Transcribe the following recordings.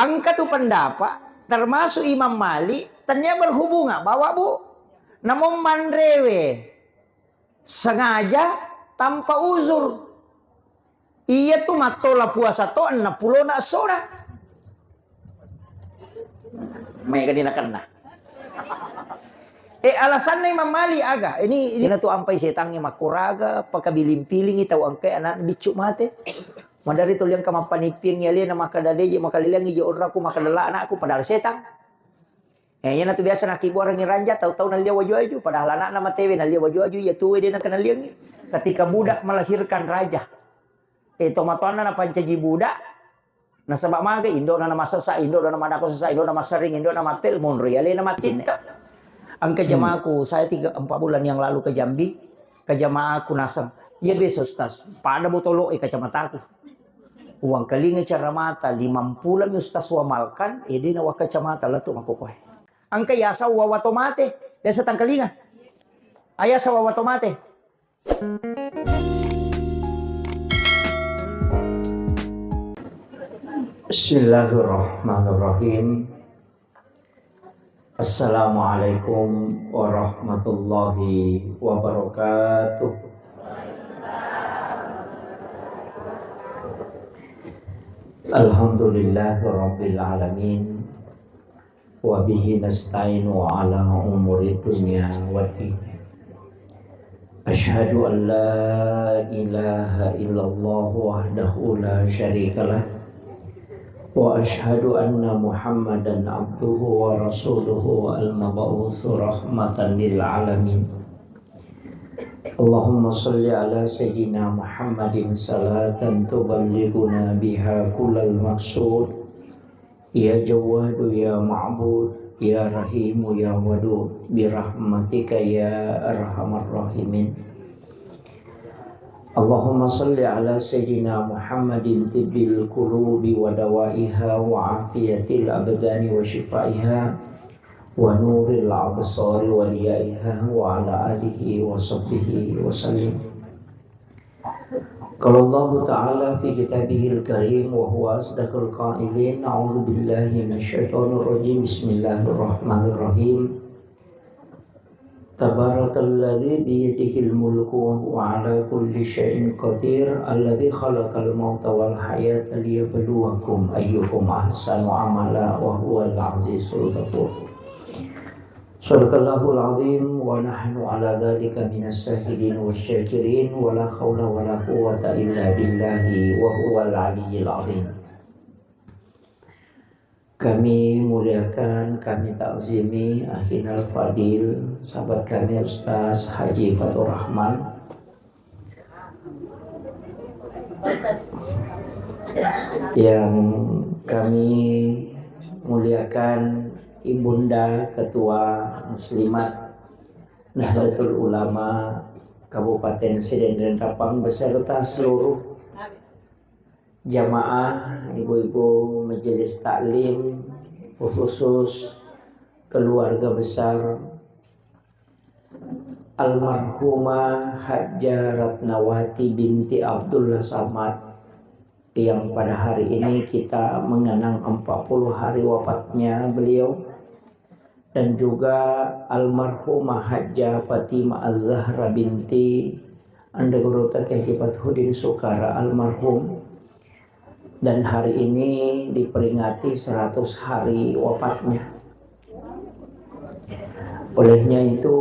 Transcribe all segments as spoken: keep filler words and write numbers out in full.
Engka tu pendapat, termasuk Imam Malik, tennia berhubungan, bawa, Bu. Namun manrewe sengaja tanpa uzur. Iya tu mattola puasa to enneng pulona essona. Mega dinakenna. Eh, alasanna Imam Malik aga? Ini, ini tu ampai setangnge makkuraga, pakabiling-pilingi tau engkai anak biccu mate. Madari tuli engka mappanippiangngi alena, makkada deje, makalilengngi je onraku, makkada la anakku, padahal setang. Eh, iyana tu biasa nakkibuarengngi ranja, tau-tau nallia waju-waju, padahal anakna matewe nallia waju-waju, iya tuwe de nakenalliangngi. Ketika budak melahirkan raja, eh, tomatoanna napancaji budak, nasaba maga indona namasesa, indona namadako sesa, indona masering, indona mapel, monroi alena mattitta. Engka jamaku, saya tiga, empat bulan yang lalu ke Jambi, ke jamaku naseng, iya biasa Ustaz, pada botolo e kacamataku. Uwangkalinga ceramata, limampulami Ustaz wamalkan, ede na wakkacamata lettu makkokoe. Engka yaseng wawa tomate, biasa tangkalinga. Ayaseng wawa tomate. Bismillahirrahmanirrahim. Assalamualaikum warahmatullahi wabarakatuh. Alhamdulillahirabbil alamin. Wa bihi nasta'inu ala umuri dunya waddin. Asyhadu an la ilaha illallah wahdahu la syarikalah. Wa asyhadu anna Muhammadan abduhu wa rasuluhu al-mab'utsu rahmatan lil alamin. Allahumma shalli ala sayyidina Muhammadin salatan tuballighuna biha kullal maqsud. Ya Jawwadu ya Ma'bud, ya Rahimu ya Wadud, birahmatika ya arhamar rahimin. Allahumma shalli ala sayyidina Muhammadin tibbil qulubi wa dawaiha wa afiyatil abdani wa shifaiha wa nuril absari wa liyaiha wa ala alihi wa sahbihi wa sallim. Qala Allahu ta'ala fi kitabihil karim wa huwa asdaqul qailin, a'udzu billahi minasyaitonir rajim. Bismillahirrahmanirrahim. Tabarakalladzi biyadihil mulku wa huwa ala kulli syai'in qadir, alladzi khalaqal mauta wal hayata liyabluwakum ayyukum ahsanu amala wa huwal azizul ghafur. Sadaqallahul azim wa nahnu ala dzalika minas syahidin wasy syakirin wa la haula wa la quwwata illa billahi wa huwal aliyyil azim. Kami muliakan, kami takzimi akhinal fadil, sahabat kami Ustaz Haji Fatur Rahman, yang kami muliakan Ibunda Ketua Muslimat Nahdlatul Ulama Kabupaten Sidenreng Rappang beserta seluruh jamaah, ibu-ibu majelis taklim, khusus keluarga besar almarhumah Hajjah Ratnawati binti Abdullah Samad, yang pada hari ini kita mengenang empat puluh hari wafatnya beliau, dan juga almarhumah Hajjah Fatimah Az-Zahra binti Anda Guru Tati Haji Fathuddin Sukara almarhum, dan hari ini diperingati seratus hari wafatnya. Olehnya itu,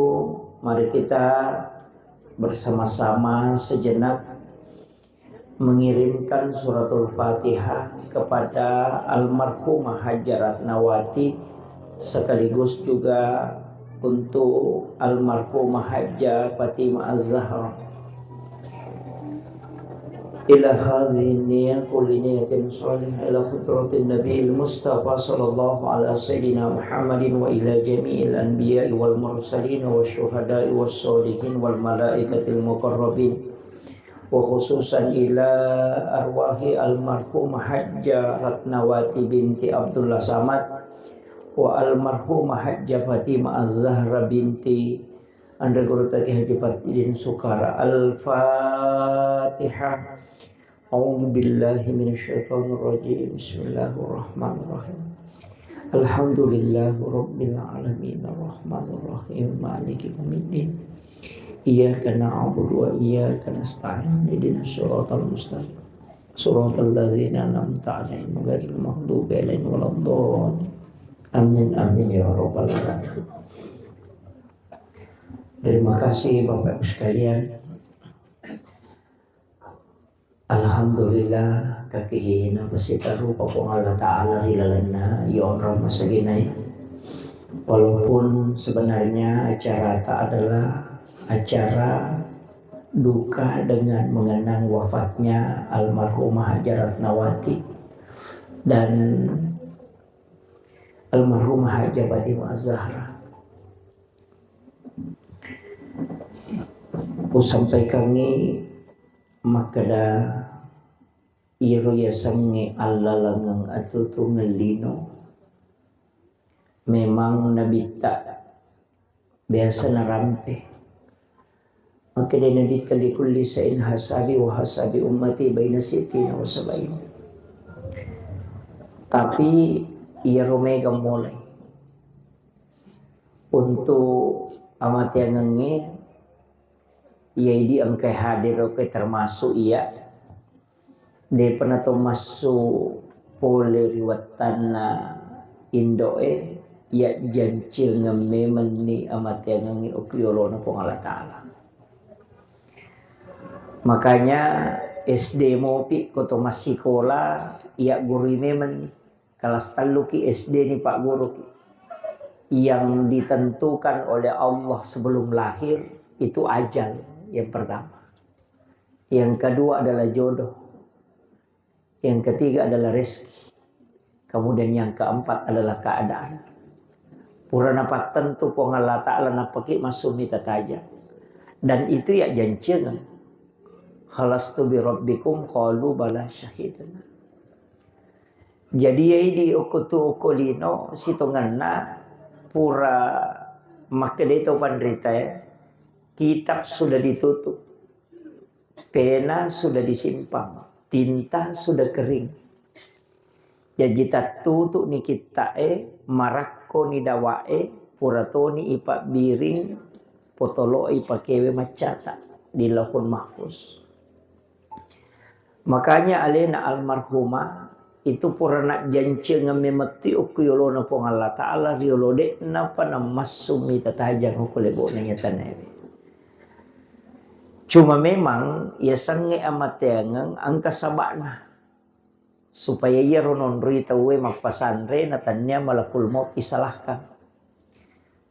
mari kita bersama-sama sejenak mengirimkan suratul Fatihah kepada almarhumah Hajjah Ratnawati, sekaligus juga untuk almarhumah Hajjah Fatimah Az-Zahra. Ila hadhihi niyah kulli niyatin shalihah ila hadratin Nabiyil Mustafa sallallahu ala sayyidina Muhammadin wa ila jami'il anbiya'i wal mursalin wa syuhada'i was sholihin wal malaikatil muqarrabin, wa khususan ila arwahi almarhumah Hajjah Ratnawati binti Abdullah Samad wa almarhumah Hajjah Fatimah Az-Zahra binti Anda Guru Tati Haji Fathuddin Sukara. Al-Fatihah. أعوذ بالله من الشيطان الرجيم. بسم الله الرحمن الرحيم. الحمد لله رب العالمين. الرحمن الرحيم. مالك يوم الدين. إياك نعبد وإياك نستعين. اهدنا الصراط المستقيم. صراط الذين أنعمت عليهم غير المغضوب عليهم ولا الضالين. آمين، آمين يا رب العالمين. Terima kasih Bapak Ibu sekalian. Alhamdulillah, kakihinang pasitarupa Puang Allah Ta'ala ri lalenna iya onrong masaginae. Walaupun sebenarnya acarata adalah acara duka dengan mengenang wafatnya almarhumah Hajar Ratnawati dan almarhumah Hajar Fatimah Zahra. Usampaikangngi makkeda, iyaro yasengnge allalengeng atutungeng lino, memang nabitta biasa narampe. Makkeda nabitta, "Likulli syai'in hasabi wa hasabi ummati baina sittina wa sabain." Tapi iyaro mega mulai untuk amateangengnge, iya idi engkai hadir, oke, termasuk iya depa nato massu pole ri wettanna indo'e, iya janciengeng memenni amateangengnge okko yolona Puang Allah Ta'ala. Makanya S D mopi ko to massikola, iya gurui memenni. Kelas telluki S D ni Pak Guruki. Yang ditentukan oleh Allah sebelum lahir itu ajal yang pertama. Yang kedua adalah jodoh. Yang ketiga adalah rezeki. Kemudian yang keempat adalah keadaan. Pura napattentu Puang Allah Ta'ala nappaki massu mita tajang. Dan itu ya janciengeng. "Alastu bi rabbikum?" Qalu bala syahidna. Jadi ya idi okko tu okko lino sitongenna pura makkedai to panrita ya, kitab sudah ditutup, pena sudah disimpan, tinta sudah kering. Jaji tattutu ni kitta'e, marakko ni dawa'e, pura toni ipabbiring, potolo'i pakewe maccata di Lauhul Mahfuz. Makanya alena almarhumah itu pura najjancengeng memetti okko yolona Puang Allah Ta'ala riolo de'napa namassu mita tajang okko lebo'na iya tanaewe. Cuma memang yasengnge amateangeng engka saba'na. Supaya iyaro nonroi tauwe mappasanre natannia malakul maut isalahkan.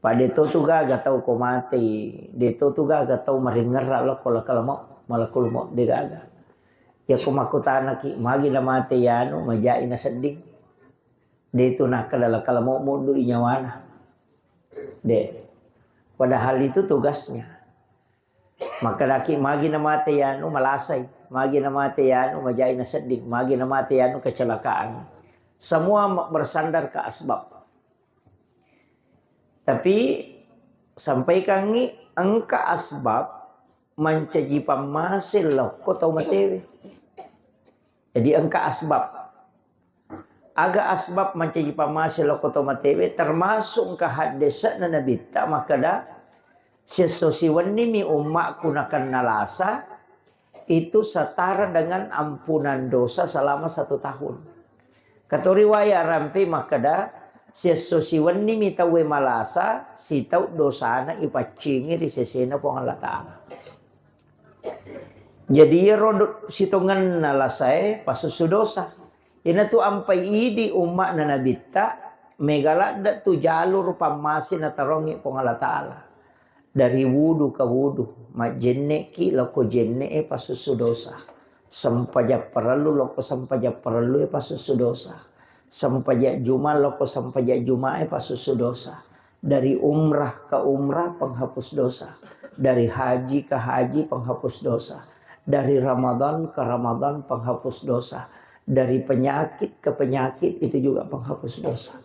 Pa de to tu gaga tau ko matei, de to tu gaga tau maringerra lokko lakal maut, malakul maut de gaga. Yako makkutanaki, magi namate yanu, majai nasedding. De tu nakkeda lakal maut muddui nyawana. De. Padahal itu tugasnya. Makkedaki, magi namate yanu, malasai, magi namate yanu, majai nasedding, magi namate yanu, kecelakaan. Semua ma-, bersandar ke asbab. Tapi sampaikangngi engka asbab mancaji pammase lokko tau matewe. Jadi engka asbab. Aga asbab mancaji pammase lokko to matewe, termasuk engka haddese'na Nabitta makkeda, "Siesso siwennimi ummakku nakenna lasa, itu setara dengan ampunan dosa selama satu tahun." Kato riwaya rampe makkeda, "Siesso siwennimi tauwe malasa, sitau dosana ipaccingi ri sesena Puang Allah Ta'ala." Jadi iyaro do-, sitongenna lasae pasussu dosa. Inatu ampai idi umma'na Nabitta mega ladde tu jalur pammase natarongngi Puang Allah Ta'ala. Dari wudu ke wudu, majjenne'ki lokko jenne'e pasussu dosa. Sempajang parellu lokko sempajang parellue pasussu dosa. Sempajang Juma lokko sempajang Juma'e pasussu dosa. Dari umrah ke umrah penghapus dosa. Dari haji ke haji penghapus dosa. Dari Ramadan ke Ramadan penghapus dosa. Dari penyakit ke penyakit itu juga penghapus dosa.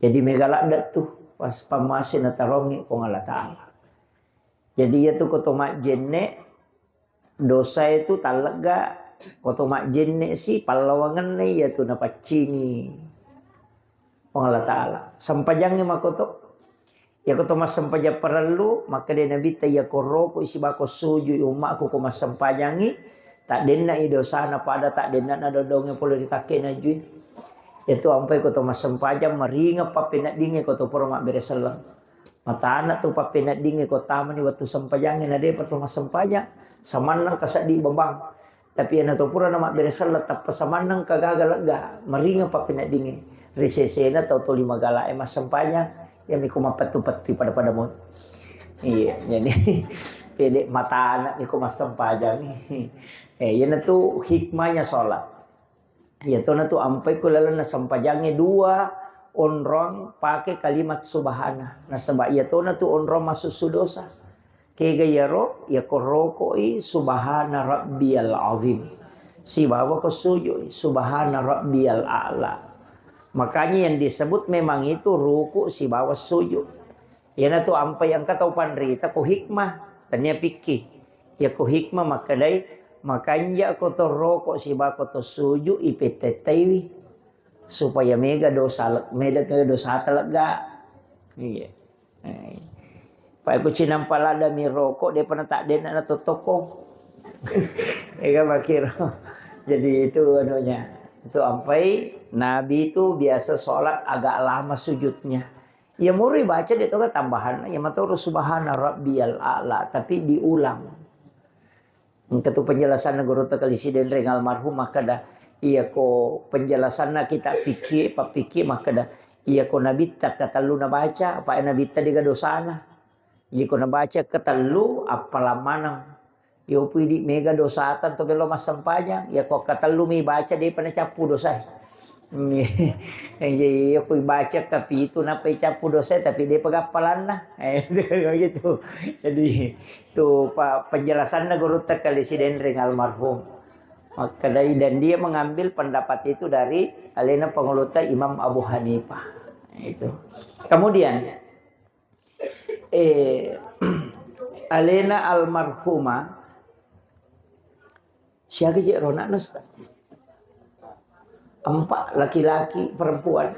Jadi mega ladde tu pas pammase natarongngi Puang Allah Ta'ala. Jadi iyatu ko to majjenne dosa itu tallegga Ko to majjenne si pallawangenna iya tu napaccingi Puang Allah Ta'ala. Sempajangnge makoto. Iya ko to massempajang parellu, makkeda Nabitta, iya ko roko isi bako sujui ummakku ko massempajangi, tak denna i dosana pada tak denna na dodonge pole ri takke najui. Iya tu ampai ko to massempajang maringa pappeneddinge ko to pura mabbere selleng. Matana tu pappeneddingnge ko tamani wettu sempajangnge na depa to massempajang. Samannang ka seddi bebang. Tapi iyana to pura na mabbere selleng tappa samannang ka gaga lega. Maringa pappeneddingnge. Ri sesena tau toli magala e massempajang. Iya miko mappettu-pettu pada-pada mo. Iya, jadi pede matana miko massempajang. Eh, iyana tu hikmahnya sholat. Iya tona tu ampai ku lalenna sempajangnge dua onrong pake kalimat subhana. Nasaba iya tona tu onrong masussu dosa. Kega iyaro, iya ko rokoi subhana rabbiyal azim. Sibawa ko sujui subhana rabbiyal a'la. Makanya yang disebut memang itu ruku sibawa sujud. Iyana tu ampai engka tau panrita ko hikmah, tania pikki. Iya ko hikmah makkedai, makanja ko to roko sibawa ko to suju ipettettaiwi. Supaya mega dosa le-, mega dosata lega. Iya. Eh. Pak ku cinampa lada mi roko, depa na tak dena na totoko. Ega makiro. Jadi itu anunya. Itu ampai Nabi itu biasa sholat agak lama sujudnya. Iya murui baca de toga tambahan. Iya matoro subhana rabbiyal a'la, tapi diulang. Engka tu penjelasanna Gurutta Kali Sidenreng almarhum makkeda, iya ko penjelasanna kita pikir, pappikir makkeda, iya ko nabitta katellu nabaca, apa nabitta dega dosana. Iya ko nabaca katellu, appalang maneng. Iya upu idi mega dosata to bello massempajang, iya ko katellu mi baca depa nacappu dosae. Iya, iya, iya, ko ibaca kapitu nappa icappu dosae, tapi depa gappalanna. Eh, gitu. Jadi, tu pa-, penjelasanna Gurutta Kali Sidenreng almarhum. Makkedai, dan dia mengambil pendapat itu dari alena pangulutta Imam Abu Hanifah. Itu. Kemudian, eh, alena almarhumah, siaga je ronakna, Ustaz? Empat, laki-laki, perempuan.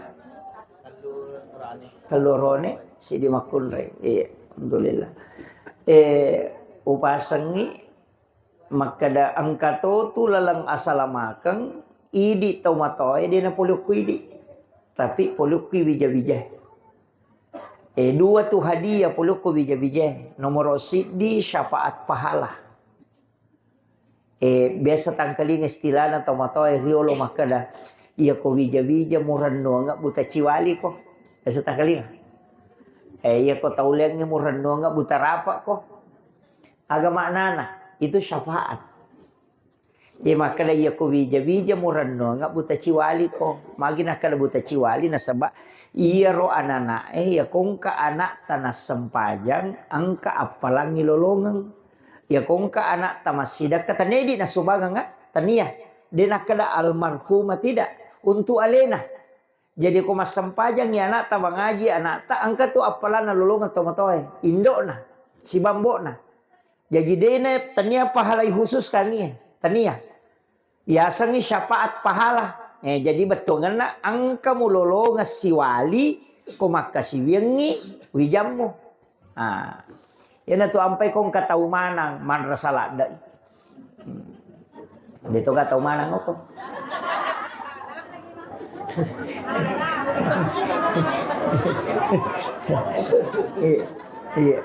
Tellu rone, sidi makkunrai. Iya, alhamdulillah. Eh, upasengi makkeda engka to tu laleng asalamakeng, idi tau matoae de napolokku idi. Tapi polokku wija-wija. Eh, dua tu hadiah polokku wija-wija. Nomoro siddi syafaat pahala. Eh, biasa tangkalinga istilahna tomatoa e riolo makkeda, iya ko wija-wija murennuanga buta ciwali ko. Biasa tangkalinga. Eh, iya ko taulengnge murennuanga buta rapa ko. Aga maknana? Itu syafaat. Iya makkeda iya ko wija-wija murennuanga buta ciwali ko. Magi nakkeda buta ciwali nasaba iyaro anana'e iya ko engka anakta nassempajang engka appalangi lolongeng. Iya ko engka anakta massidakka, tania idi nassumbangeng, ah? Tania. De nakkeda almarhumah, tidak. Untuk alena. Jadi ko massempajangi anakta, mangaji anakta, engka tu appalanna lolongeng tomatoae, indo'na, sibambo'na. Jaji dena tania pahalai khusus kangie, tania. Yasengngi syafaat pahala. Eh, jadi bettuangenna engka mulolongeng siwali ko makkasiwiangngi wijammu. Ah. Iyanatu ampai ko engka tau manang manrasa ladde'i. Hmm. De toga tau manang okko. Iya. Iya.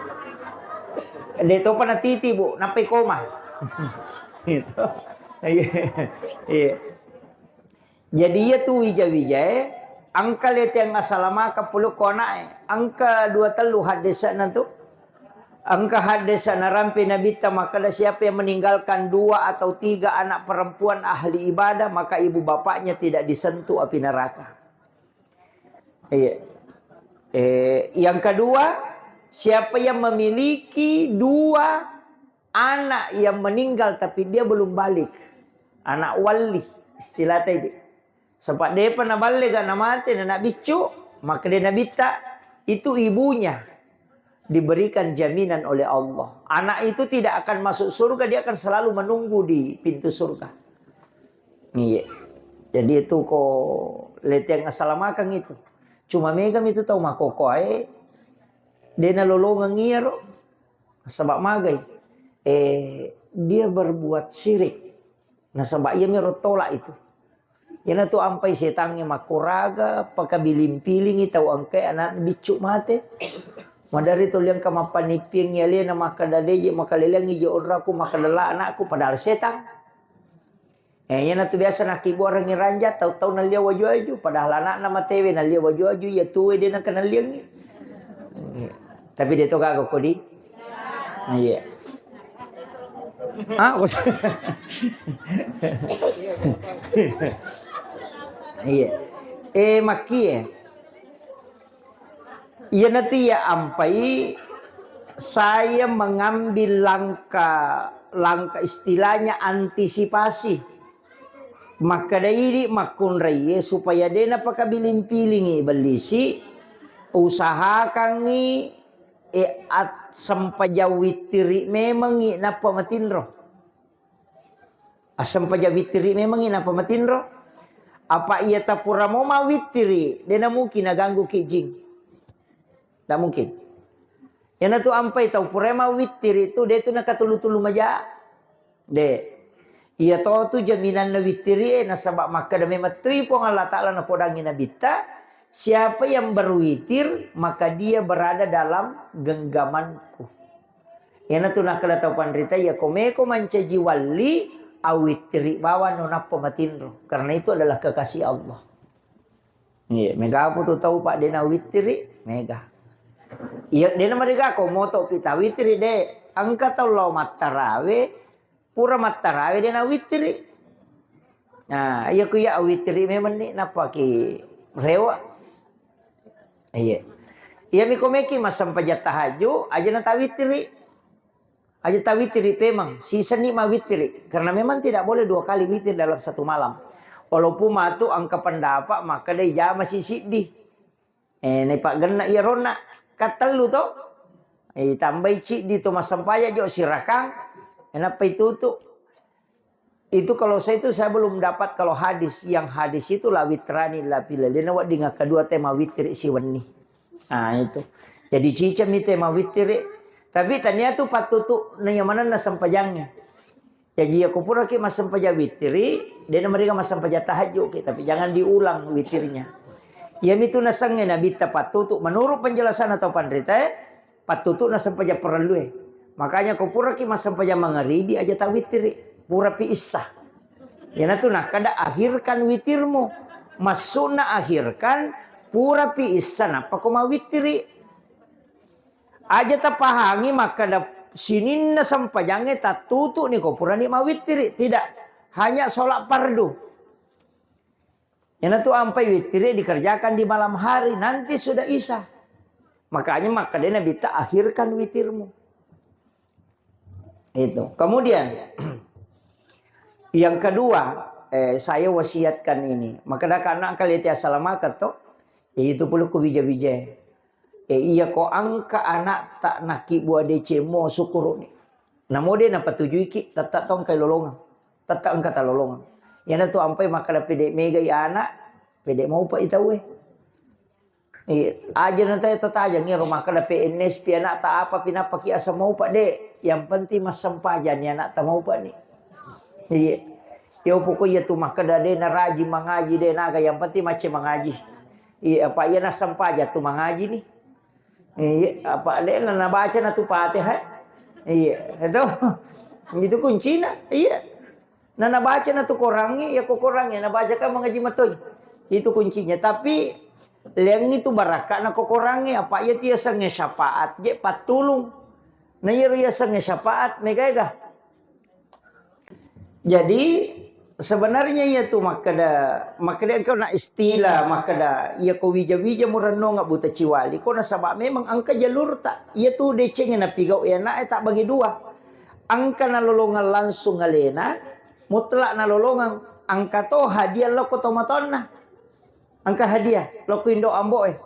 De topa natiti, Bu, nappai koma. Gitu. Iya. Iya. Jadi, iyatu wija-wijae, engka lete yang asalamakeng pulukku ana'e. Engka dua tellu haddese'na tu. Engka haddese' narampe Nabitta makkeda, siapa yang meninggalkan dua atau tiga anak perempuan ahli ibadah, maka ibu bapaknya tidak disentuh api neraka. Iya. Eh, yang kedua, siapa yang memiliki dua anak yang meninggal tapi dia belum balik. Anak wali, istilah tadi. Sebab depa naballe ga namate na biccu, maka dia Nabitta, itu ibunya diberikan jaminan oleh Allah. Anak itu tidak akan masuk surga, dia akan selalu menunggu di pintu surga. Iya. Jadi itu ko leteng asalamakeng itu. Cuma mega mi tu tau makokoae, de nalolongeng iyaro. Nasaba magai? Eh, dia berbuat syirik. Nasaba iya mi ro tolak itu. Iyana tu ampai setangnge makkuraga, pakabiling-pilingi tau engkae anak biccu mate. Madari to liangka mappanippiangi alena, makkada deje, makaleleangi je onraku, makkada la anakku, padahal setang. Eh, iyana tu biasa nakkibuarengngi ranja, tau-tau nallia waju-waju, padahal anakna matewe nallia waju-waju, iya tuwe de naka nalliangngi. Tapi de to gaga kodi. Iya. Ah, iya. Eh, makkie. Iyanatu iya ampai saya mengambil langkah, langkah istilahnya antisipasi. Makkeda idi makkunraie supaya de napakabiling-pilingi bellisi, usahakangngi, eh, at-, sempajang wittiri memengngi nappa matinro. Assempajang wittiri memengngi nappa matinro. Apa iya tapura mo mawittiri, de namungkin naganggu ki jing. Ndak mungkin. Iyanatu ampai tau pura mawittiri tu, de tu nakatullu-tullu maja. De. Iya to tu jaminanna wittiri e, nasaba makkeda memettui Puang Allah Ta'ala napodangi nabitta, siapa yang berwitir, maka dia berada dalam genggamanku. Iyanatu nakkeda tau panrita, iya ko meko mancaji walli, awittiri bawang no nappa matinro. Karena itu adalah kekasih Allah. Iya, mega apa tu tau, Pak, de nawittiri? Mega. Iya, de namariga ko moto pita wittiri, de. Engka tau lao mattarawe, pura mattarawe de nawittiri. Nah, iya ku iya awittiri memenni, nappa ki rewa. Iya. Iya mi ko meki massempajang tahajud, aja na tawittiri. Aja tawittiri pemeng, sisenni mawittiri. Karena memang tidak boleh dua kali witir dalam satu malam. Walaupun matu engka pendapat makkeda ijama si siddi. Eh, naipaggenna iya ronna. Kattellu to. Eh, tambai ciddi to massempajang jo sirakang. Enappa itutu. Itu kalau saya itu saya belum dapat kalau hadis. Yang hadis itu la witrani la pilih. Dena wedding kedua tema wittiri siwenni. Nah, itu. Jadi cicami tema wittiri. Tapi tania tu pattutu na iya manenna sempajangnge. Jadi ya kupuraki massempajang wittiri, dena mereka massempajang tahajud ki, tapi jangan diulang witirnya. Iya mitu nasengnge nabitta pattutu menurut penjelasan atau panrita, eh, pattutu na sempajang parellue. Makanya ko puraki massempajang mangaribi aja tawittiri. Purapi issa. Iyanatu nakkeda akhirkan witirmu. Maksudna akhirkan purapi issa nappa ko mawittiri. Aja tapahangi makkeda sininna sempajangnge tattutu ni ko purani mawittiri. Tidak. Hanya sholat fardu. Iyanatu ampai wittiri dikerjakan di malam hari, nanti sudah isya. Makanya makkeda nabitta akhirkan witirmu. Itu. Kemudian yang kedua, eh, saya wasiatkan ini. Makkeda anak kalian tiasa lama ketok, ya itu perlu ku wija-wija. Eh, iya ko engka anakta nakkibua deceng mo sukuruni. Namo de napatujuiki, tetta to engkai lolongeng. Tetta engka talolongeng. Iyanatu ampai makkeda pede megai anak, pede maupa i tauwe. Iya, aja nanti tetajangi rumah kada P N S pi anakta apa pinapa ki asa maupa de. Yang penting massempajang ni anakta maupa ni. Iya. Yo pokok iya tu makkeda de naraji mangaji de naga yang penting macce mangaji. Iya, apa iya nassempajang tu mangaji ni. Iya, apa de na nabaca na tu Fatihah. Iya, itu. Itu kuncina. Iya. Na nabaca na tu korangnge, ya ko korangnge nabaca kan mangaji matoi. Itu kuncinya. Tapi leang itu barakka na ko korangnge, apa iya tiasengnge syafaat je pattulung. Na iya riasengnge syafaat mega ega. Jadi sebenarnya iya tu makkeda, makkeda engka na istilah makkeda iya ko wija-wija murennonga buta ciwali ko nasaba memang engka jalurta. Iya tu decengnge napigau iya na tak bagi dua. Engka nalolongeng langsung alena, mutlak nalolongeng, engka to hadiah lokko tomatoanna. Engka hadiah lokko indo ambo e.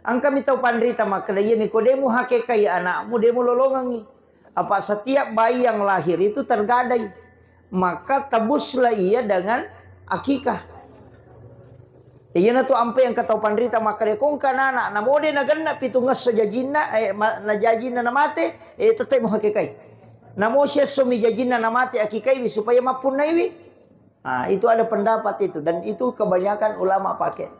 Engka mi tau panrita makkeda, iya mi ko demu hakekai anakmu, demu lolongengi. Apa setiap bayi yang lahir itu tergadai. Maka tebuslah ia dengan Akikah. Iyanatu ampai engka tau panrita makkeda, "Ko engka nana, namo de nagenna pitungngesso jajinna, eh, ma-, na jajinna namate, eh, tette mo hakikai. Namo siesso mi jajinna namate akikaiwi supaya mappunnaiwi." Ah, itu ada pendapat itu, dan itu kebanyakan ulama pakai.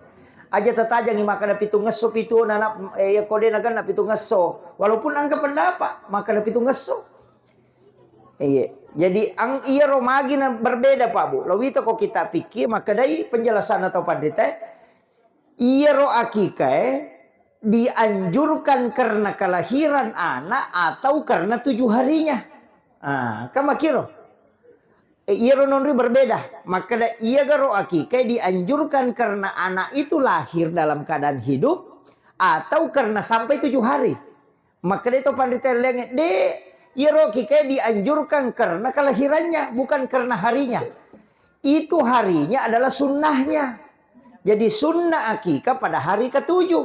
Aja tatajangi makkeda pitungngesso pitu nana, eh, ko de nagenna pitungngesso. Walaupun engka pendapat makkeda pitungngesso. Iya. Jadi, ang-, iyaro magi na berbeda, Pak, Bu. Lo wita ko kita pikir, makkedai penjelasan atau pandita, iyaro akikae dianjurkan karena kelahiran anak atau karena tujuh harinya. Ah, kan makiro. Eh, iyaro nonri berbeda. Makkeda, iyagaro akikae dianjurkan karena anak itu lahir dalam keadaan hidup atau karena sampai tujuh hari. Makkeda to panrita laingnge, "De, iyaro akikae dianjurkan karena kelahirannya, bukan karena harinya. Itu harinya adalah sunnahnya." Jadi sunnah akikah pada hari ketujuh.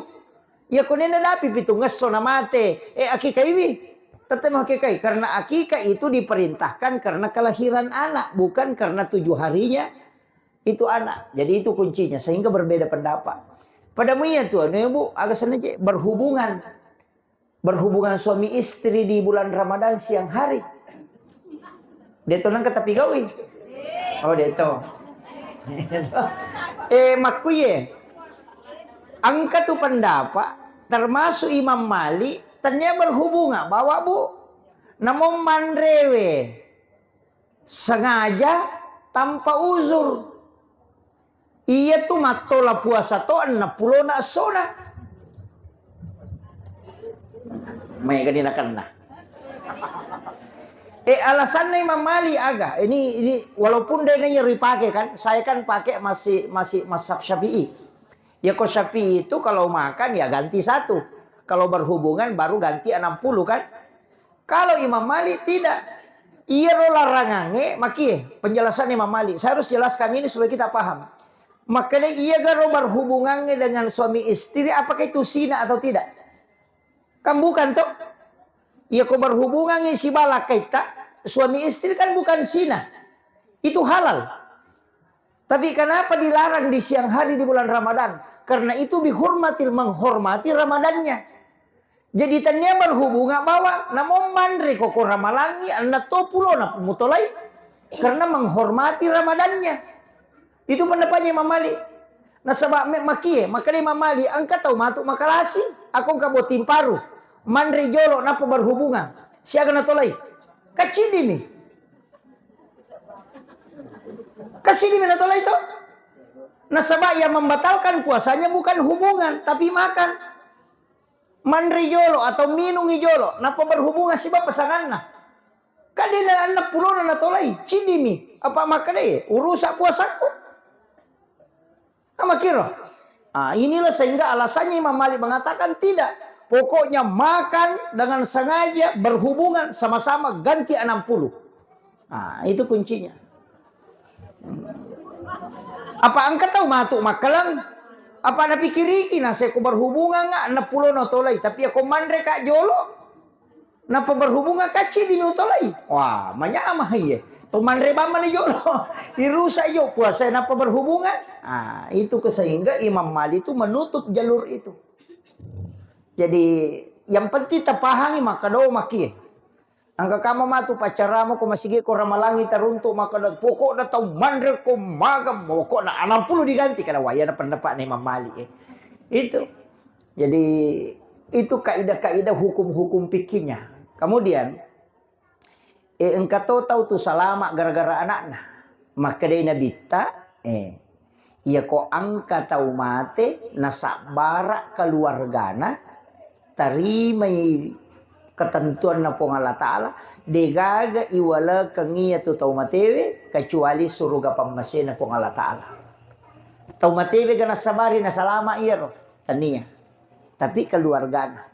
Iya, ko nena dapi pitungngesso namate, eh, akikaiwi. Tette mo hakikai, karena akikah itu diperintahkan karena kelahiran anak, bukan karena tujuh harinya itu anak. Jadi itu kuncinya, sehingga berbeda pendapat. Pada muia tu anu, Bu, aga senna je, berhubungan. Berhubungan suami istri di bulan Ramadan siang hari. Deto nang katapi gawi. Oh, deto. Eh, makkuye. Engka tu pendapat, termasuk Imam Malik, tania berhubungan bawa, Bu. Namun manrewe sengaja tanpa uzur. Iya tu mattola puasa to enneng pulona essona. Maega ni nakenna. Eh, alasanna Imam Malik aga? Ini, ini walaupun dena iya ripake kan, saya kan pakai masih, masih mazhab Syafi'i. Ya, ko Syafi'i itu kalau makan ya ganti satu. Kalau berhubungan baru ganti enam puluh kan? Kalau Imam Malik tidak. Iyaro larangangnge, makie penjelasan Imam Malik. Saya harus jelaskan ini supaya kita paham. Makanya iya garo berhubungannya dengan suami istri, apakah itu zina atau tidak? Kan bukan toh? Iya ko berhubungannya si balakaitta, suami istri kan bukan zina. Itu halal. Tapi kenapa dilarang di siang hari di bulan Ramadan? Karena itu bihurmatil, menghormati Ramadannya. Jadi tania berhubungan bawa, namun manre koko ramalangi, anna to pulona mutolai, karena menghormati Ramadannya. Itu pendapatnya Imam Malik. Nasaba me-, makie, makanya Imam Malik, engka tau matu makalasi, aku engka botting paru, manre jolo, napa berhubungan, siaga natolai? Kacidi mi. Kacidi mi natolai to. Nasaba yang membatalkan puasanya bukan hubungan, tapi makan. Manre jolo atau minungi jolo, napa berhubungan siba pasanganna. Kan de na enneng pulona natolai, cidimi. Apa makkedai, urusak puasakku. Kan makiro. Ah, inilah sehingga alasannya Imam Malik mengatakan tidak. Pokoknya makan dengan sengaja berhubungan sama-sama ganti enam puluh. Ah, itu kuncinya. Apa engka tau matu makkalang? Apa napikiriki naseko berhubungan nga enam puluh no tolai, tapi ako manre ka jolo, napa berhubungan kacci di tolai? Wah, manyamah iye. To manre bamma ni jolo. Irusak jo puasa napa berhubungan? Ah, itu ke sehingga Imam Malik itu menutup jalur itu. Jadi yang penting tapahangi maka do makie. Engka kama matu paccaramu ko masigi ko ramalangi taruntuk makkeda, pokokna tau manre ko maga, pokokna enam puluh diganti, kada wayana pendapatna Imam Malik, eh. Itu. Jadi itu kaidah-kaidah hukum-hukum fikihnya. Kemudian, eh, engka to tau tu salama gara-gara anakna. Makkedai Nabitta, eh, Iyako engka tau mate nasabbara keluargana, tarimai ketentuanna Puang Allah Ta'ala, degaga iwalekeng iyatu tau matewe kecuali suruga pammasena Puang Allah Ta'ala. Tau matewe ga nasabari nasalama iyaro, tania. Tapi keluargana.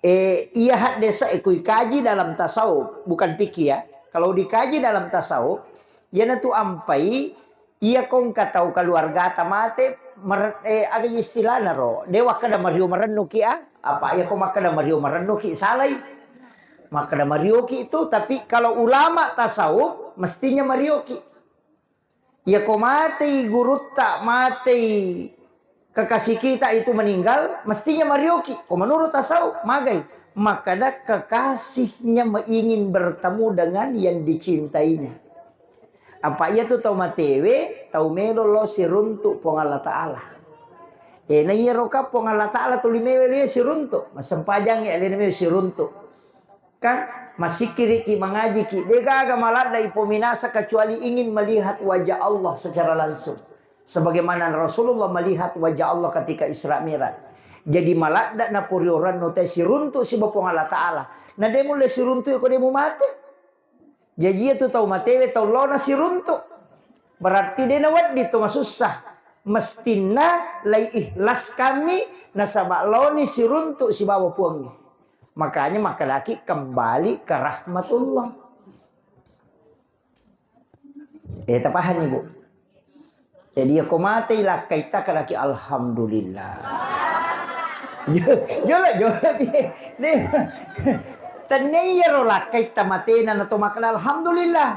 Eh, iya haddesa, eh, kui kaji dalam tasawuf, bukan fikih ya. Kalau dikaji dalam tasawuf, iyanatu ampai, iya kongka tau keluargata mate, mer-, eh, aga istilahna ro, dewa kada mario marennuki ah, apa iya ko makkada mario marennuki, salai. Makkada marioki itu, tapi kalau ulama tasawuf, mestinya marioki. Iya ko matei gurutta, matei kekasih kita itu meninggal, mestinya marioki. Ko menurut tasawuf, magai. Makkada kekasihnya me-, ingin bertemu dengan yang dicintainya. Apa iya tu tau matewe, tau melo lo siruntu Puang Allah Ta'ala. E, na iya roka Puang Allah Ta'ala tuli mewe lo iya siruntu. Masempajang ya alena mewe siruntu. Kan masikkiriki, mangajiki, de gaga maladda ipominasa kecuali ingin melihat wajah Allah secara langsung. Sebagaimana Rasulullah melihat wajah Allah ketika Isra Mi'raj. Jadi maladda naporiorang no te siruntu siba Puang Allah Ta'ala. Na de mulle siruntu ko de mu mate. Jaji iya tu tau matewe tau lona siruntu. Berarti de nawedding tu masussa. Mestinna lai ikhlas kami nasaba loni siruntu sibawa Puangnge. Makanya makkedaki kembali ke rahmatullah. Eh, tapahani, Bu? Jadi, iya ko matei lakkaitta, kadaki, "Alhamdulillah." Jo-, jolo, jolo, di, di. Tennia iyaro lakkaitta matena nato makkeda, "Alhamdulillah."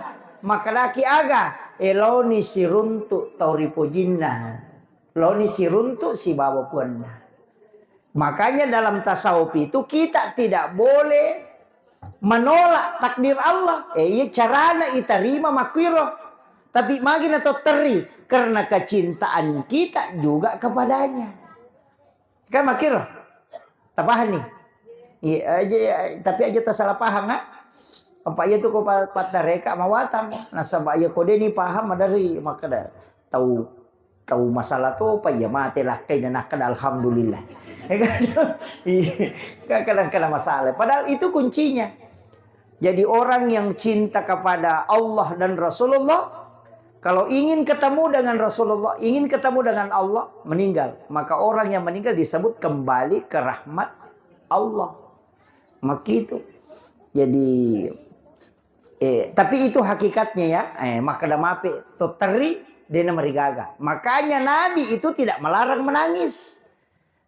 Makkedaki aga? Eh, loni siruntu tau ripojinna. Loni siruntu sibawa Puanna. Makanya dalam tasawuf itu kita tidak boleh menolak takdir Allah. Eh, iya carana itarima makkuiro. Tapi magi na to terri, karena kecintaan kita juga kepadanya. Kan makkiro? Tapahang ni? Iya, aja, ya, tapi aja tasalah pahang, ha? Apa iya tu ko pa-, pattareka mawatang. Nasaba iya ko deni paham madari makkeda tau tau masalah topa iya mate lakkai na nakkeda alhamdulillah. Iya, kan kadang-kadang masalah. Padahal itu kuncinya. Jadi orang yang cinta kepada Allah dan Rasulullah, kalau ingin ketemu dengan Rasulullah, ingin ketemu dengan Allah, meninggal. Maka orang yang meninggal disebut kembali ke rahmat Allah. Makitu. Jadi, eh, tapi itu hakikatnya ya. Eh, makkeda mape to terri, dena marigaga. Makanya Nabi itu tidak melarang menangis.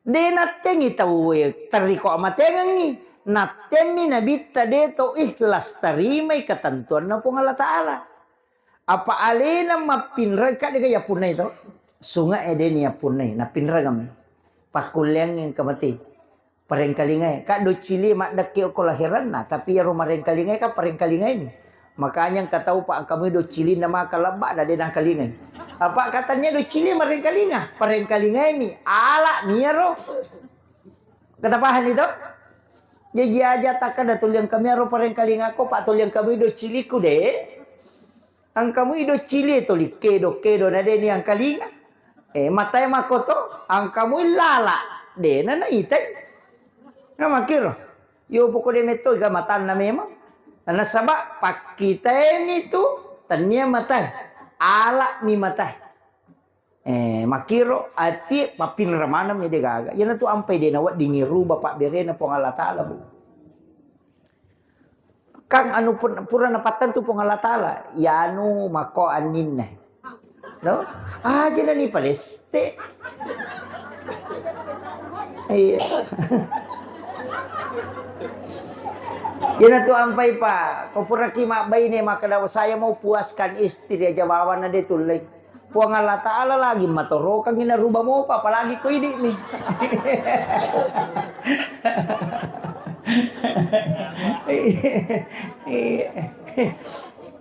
De nattengi tau, eh, terri ko amatengengi. Nattenni Nabitta de to ikhlas tarimai ketentuanna Puang Allah Ta'ala. Apa alena mappinreng, ka dega yappunnai to? Sunge e deni yappunnai, nappinrengami. Pakkulleangngi engka mate. Parengkalingae, ka doccilie maddekke okko laheranna, tapi iyaro marengkalingae kan parengkalingaemi. Makanya engka tau pa engkamui doccilinna maka lebba na de nangkalingai. Apa katannia doccilie marengkalinga, parengkalingaemi, ala miyaro. Kata pahani to? Jaji aja takkada tuli engkamiaro parengkalingako, pa tuli engkamui doccilikku de. Engkamui doccilie toli kedo-kedo na de niangkalinga. Eh, matae makoto, engkamui lala, de na naitai. Na makkiro. Yo poko de metto ga matanna memang. Nasaba pakkitaemi tu tennia matae. Alami matae. Eh, makkiro ati pappinra maneng mi de gaga. Iyanatu ampai de naweddingi ruba pabberena Puang Allah Ta'ala, Bu. Kang anu pun-, pura napattentu Puang Allah Ta'ala, yanu mako anninna. No? Aja nani paleste. Iya. Iyanatu ampai pa, ko puraki mabbaine makkeda, "Saya mau puaskan istri aja," bawanna de tullei. Puang Allah Ta'ala lagi matorokangngi naruba mopa, apalagi ko idi'mi.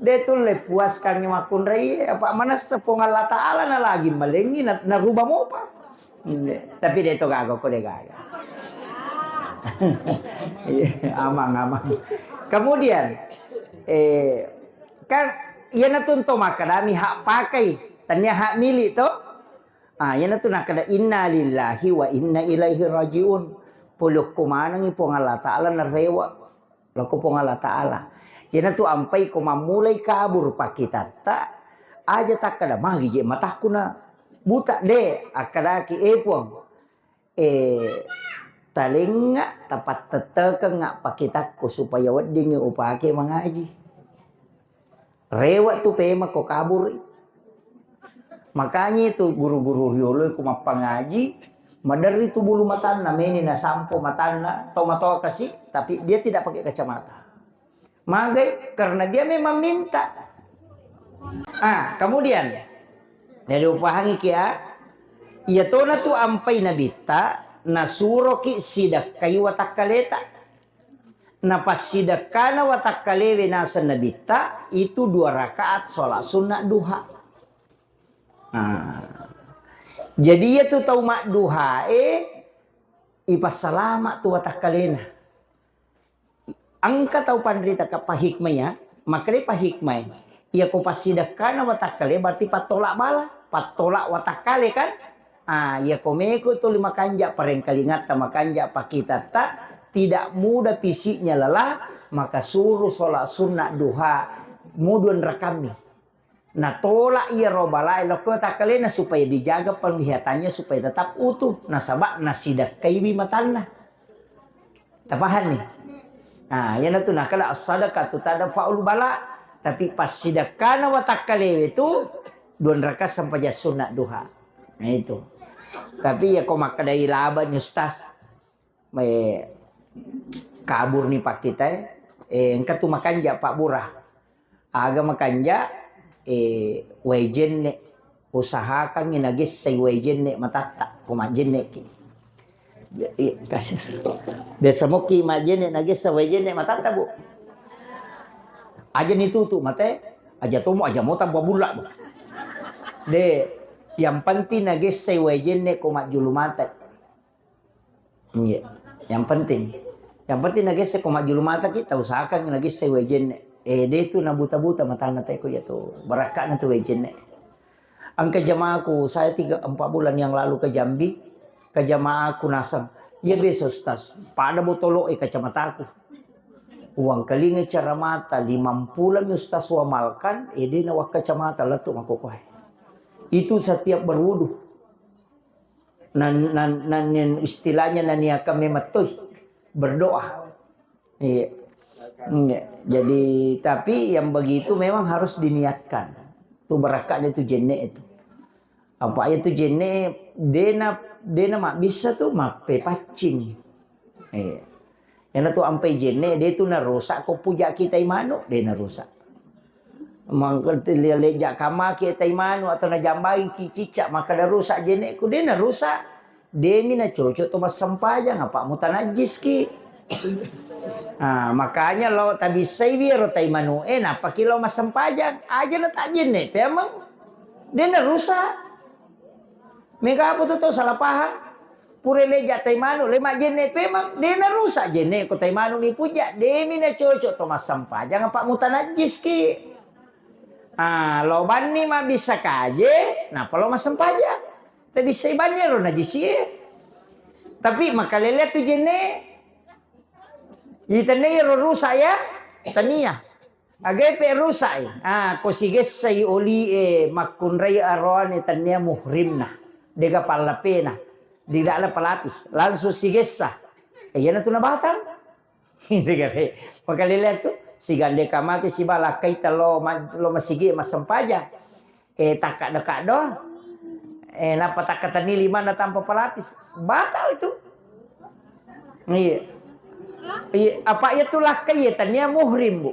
De tulle puaskangngi makkunrai, apa manessa Puang Allah Ta'ala na lagi malengngi na-, naruba mopa. Tapi de to gaga ko de gaga. Iya, amang, amang. Kemudian, eh, kan iyanatu to makkadami hak pakai, tania hak milik to. Ah, iyanatu nakkeda, "Inna lillahi wa inna ilaihi rajiun." Polokko manengngi Puang Allah Ta'ala narewa. Lokko Puang Allah Ta'ala. Iyanatu ampai ko mammulai kabur pakkitatta, aja takkeda, "Magi je matakku na buta?" De, akkadaki, "Eh, Puang, eh, talengnga, tapattettekengnga pakkitakku supaya weddingngi upake mangaji." Rewe tu pema ko kaburi. Makanya itu guru-guru riolo ku mappangaji, maderri tu bulu matanna, meni nasampo matanna, tomatoa kasi, tapi dia tidak pakai kacamata. Magai, karena dia memang minta. Ah, kemudian, Jadi upahangi ki ya. Iya tona tu ampai nabitta, nasuroki sidekkai watakkaleta. Napassidekkana watakkalewe naseng nabitta, itu dua rakaat sholat sunnah duha. Nah. Jadi iya tu tau madduhae, ipassalama tu watakkalena. Engka tau panrita ka pahikmai ya, makkeda pahikmai. Iya ko passidekkana watakkale berarti pattolak bala, pattolak watakkale kan? Ah, iya ko meko tuli makanja parengkalingatta, makanja pakitatta, tidak mudah fisiknya lelah, maka suruh sholat sunnah duha muduan rakammi. Natolak iyaro balae lokko takkalena supaya dijaga penglihatannya supaya tetap utuh, nasaba nasidekkaiwi matanna. Tapahang ni? Nah, iyanatu nakala as-sadaqatu tadfa'ul bala, tapi passidekkana watakkalewe tu dua rakaat sempajang sunat duha. Nah, itu. Tapi ya ko makkedai laba ni Ustaz, eh, kabur ni pakkita, eh, engka tu makanja pabbura. Aga makanja, eh, wae jenne. Usahakangngi nagessai wae jenne matatta ko majjenneki. Iya, kasih. Biasa mokki majjenne nagessa wae jenne matatta, Bu. Aja ni tutu mate, aja tomo, aja mota buah bulla, Bu. De, yang penting nagessai wae jenne ko majjulu mate. Iya. Yang penting, yang penting nagesse ko majjulu mata kita usahakan nagesse wae jenne. Eh, de tu nabuta-buta matanna te ko iya tu. Barakka'na tu wae jenne. Engka jamaaku, saya tiga empat bulan yang lalu ke Jambi, ke jamaaku naseng. Iya biasa Ustaz, pada botolo e kacamataku. Uang kelinga cara mata, limang puluh mi Ustaz wamalkan, eh, de na wakkacamata lettu makokoe. Itu setiap berwudu. Nan, nan, nan, nan istilahnya naniakan memettoi berdoa. Iya. Iya. Jadi, tapi yang begitu memang harus diniatkan. Tu barakka'na tu jenne itu. Apa itu jenne dena, dena mak bisa tu mappepaccing. Iya. Iyana tu ampai jenne, de tu narusak ko puja kita imanu, de narusak. Mangkenti lejak kamaki tai manu atau najambai ki cicak, maka narusak jenneku, de narusak. Demi nacocok to massempajang, apa mutanajjis ki. Ah, makanya lo tabissai wiro tai manu e, napaki lo massempajang. Aja na tak jenne, pemang. De narusak. Mega apa tu tau salah paham? Pura leja tai manu, le majjenne pemang, de narusak jenne ko tai manu mi puja, demi nacocok to massempajang apa mutanajjis ki. Ah, lo banni mabbissa kaje, napa lo massempajang? Tabissai banni ro najisi e. Tapi makalele tu jenne. Itenne ro rusak ya, tania. Agai pe rusak e. Ah, ko sigessai oli e makkunrai aroane tania muhrimna. Dega pallapena. Didakna pelapis. Langsung sigessa. Eh, iyana tu nabatal. Gitu kan, eh. Makalele tu. Sigande kamaki sibala kaita lo ma-, lo masigi massempajang. Eh, takkaddo-kaddo. Eh, nappa takkatenni limanna tanpa pelapis. Batal itu. Iya. Iya, apa iya tu lakkai iya tania muhrim, Bu.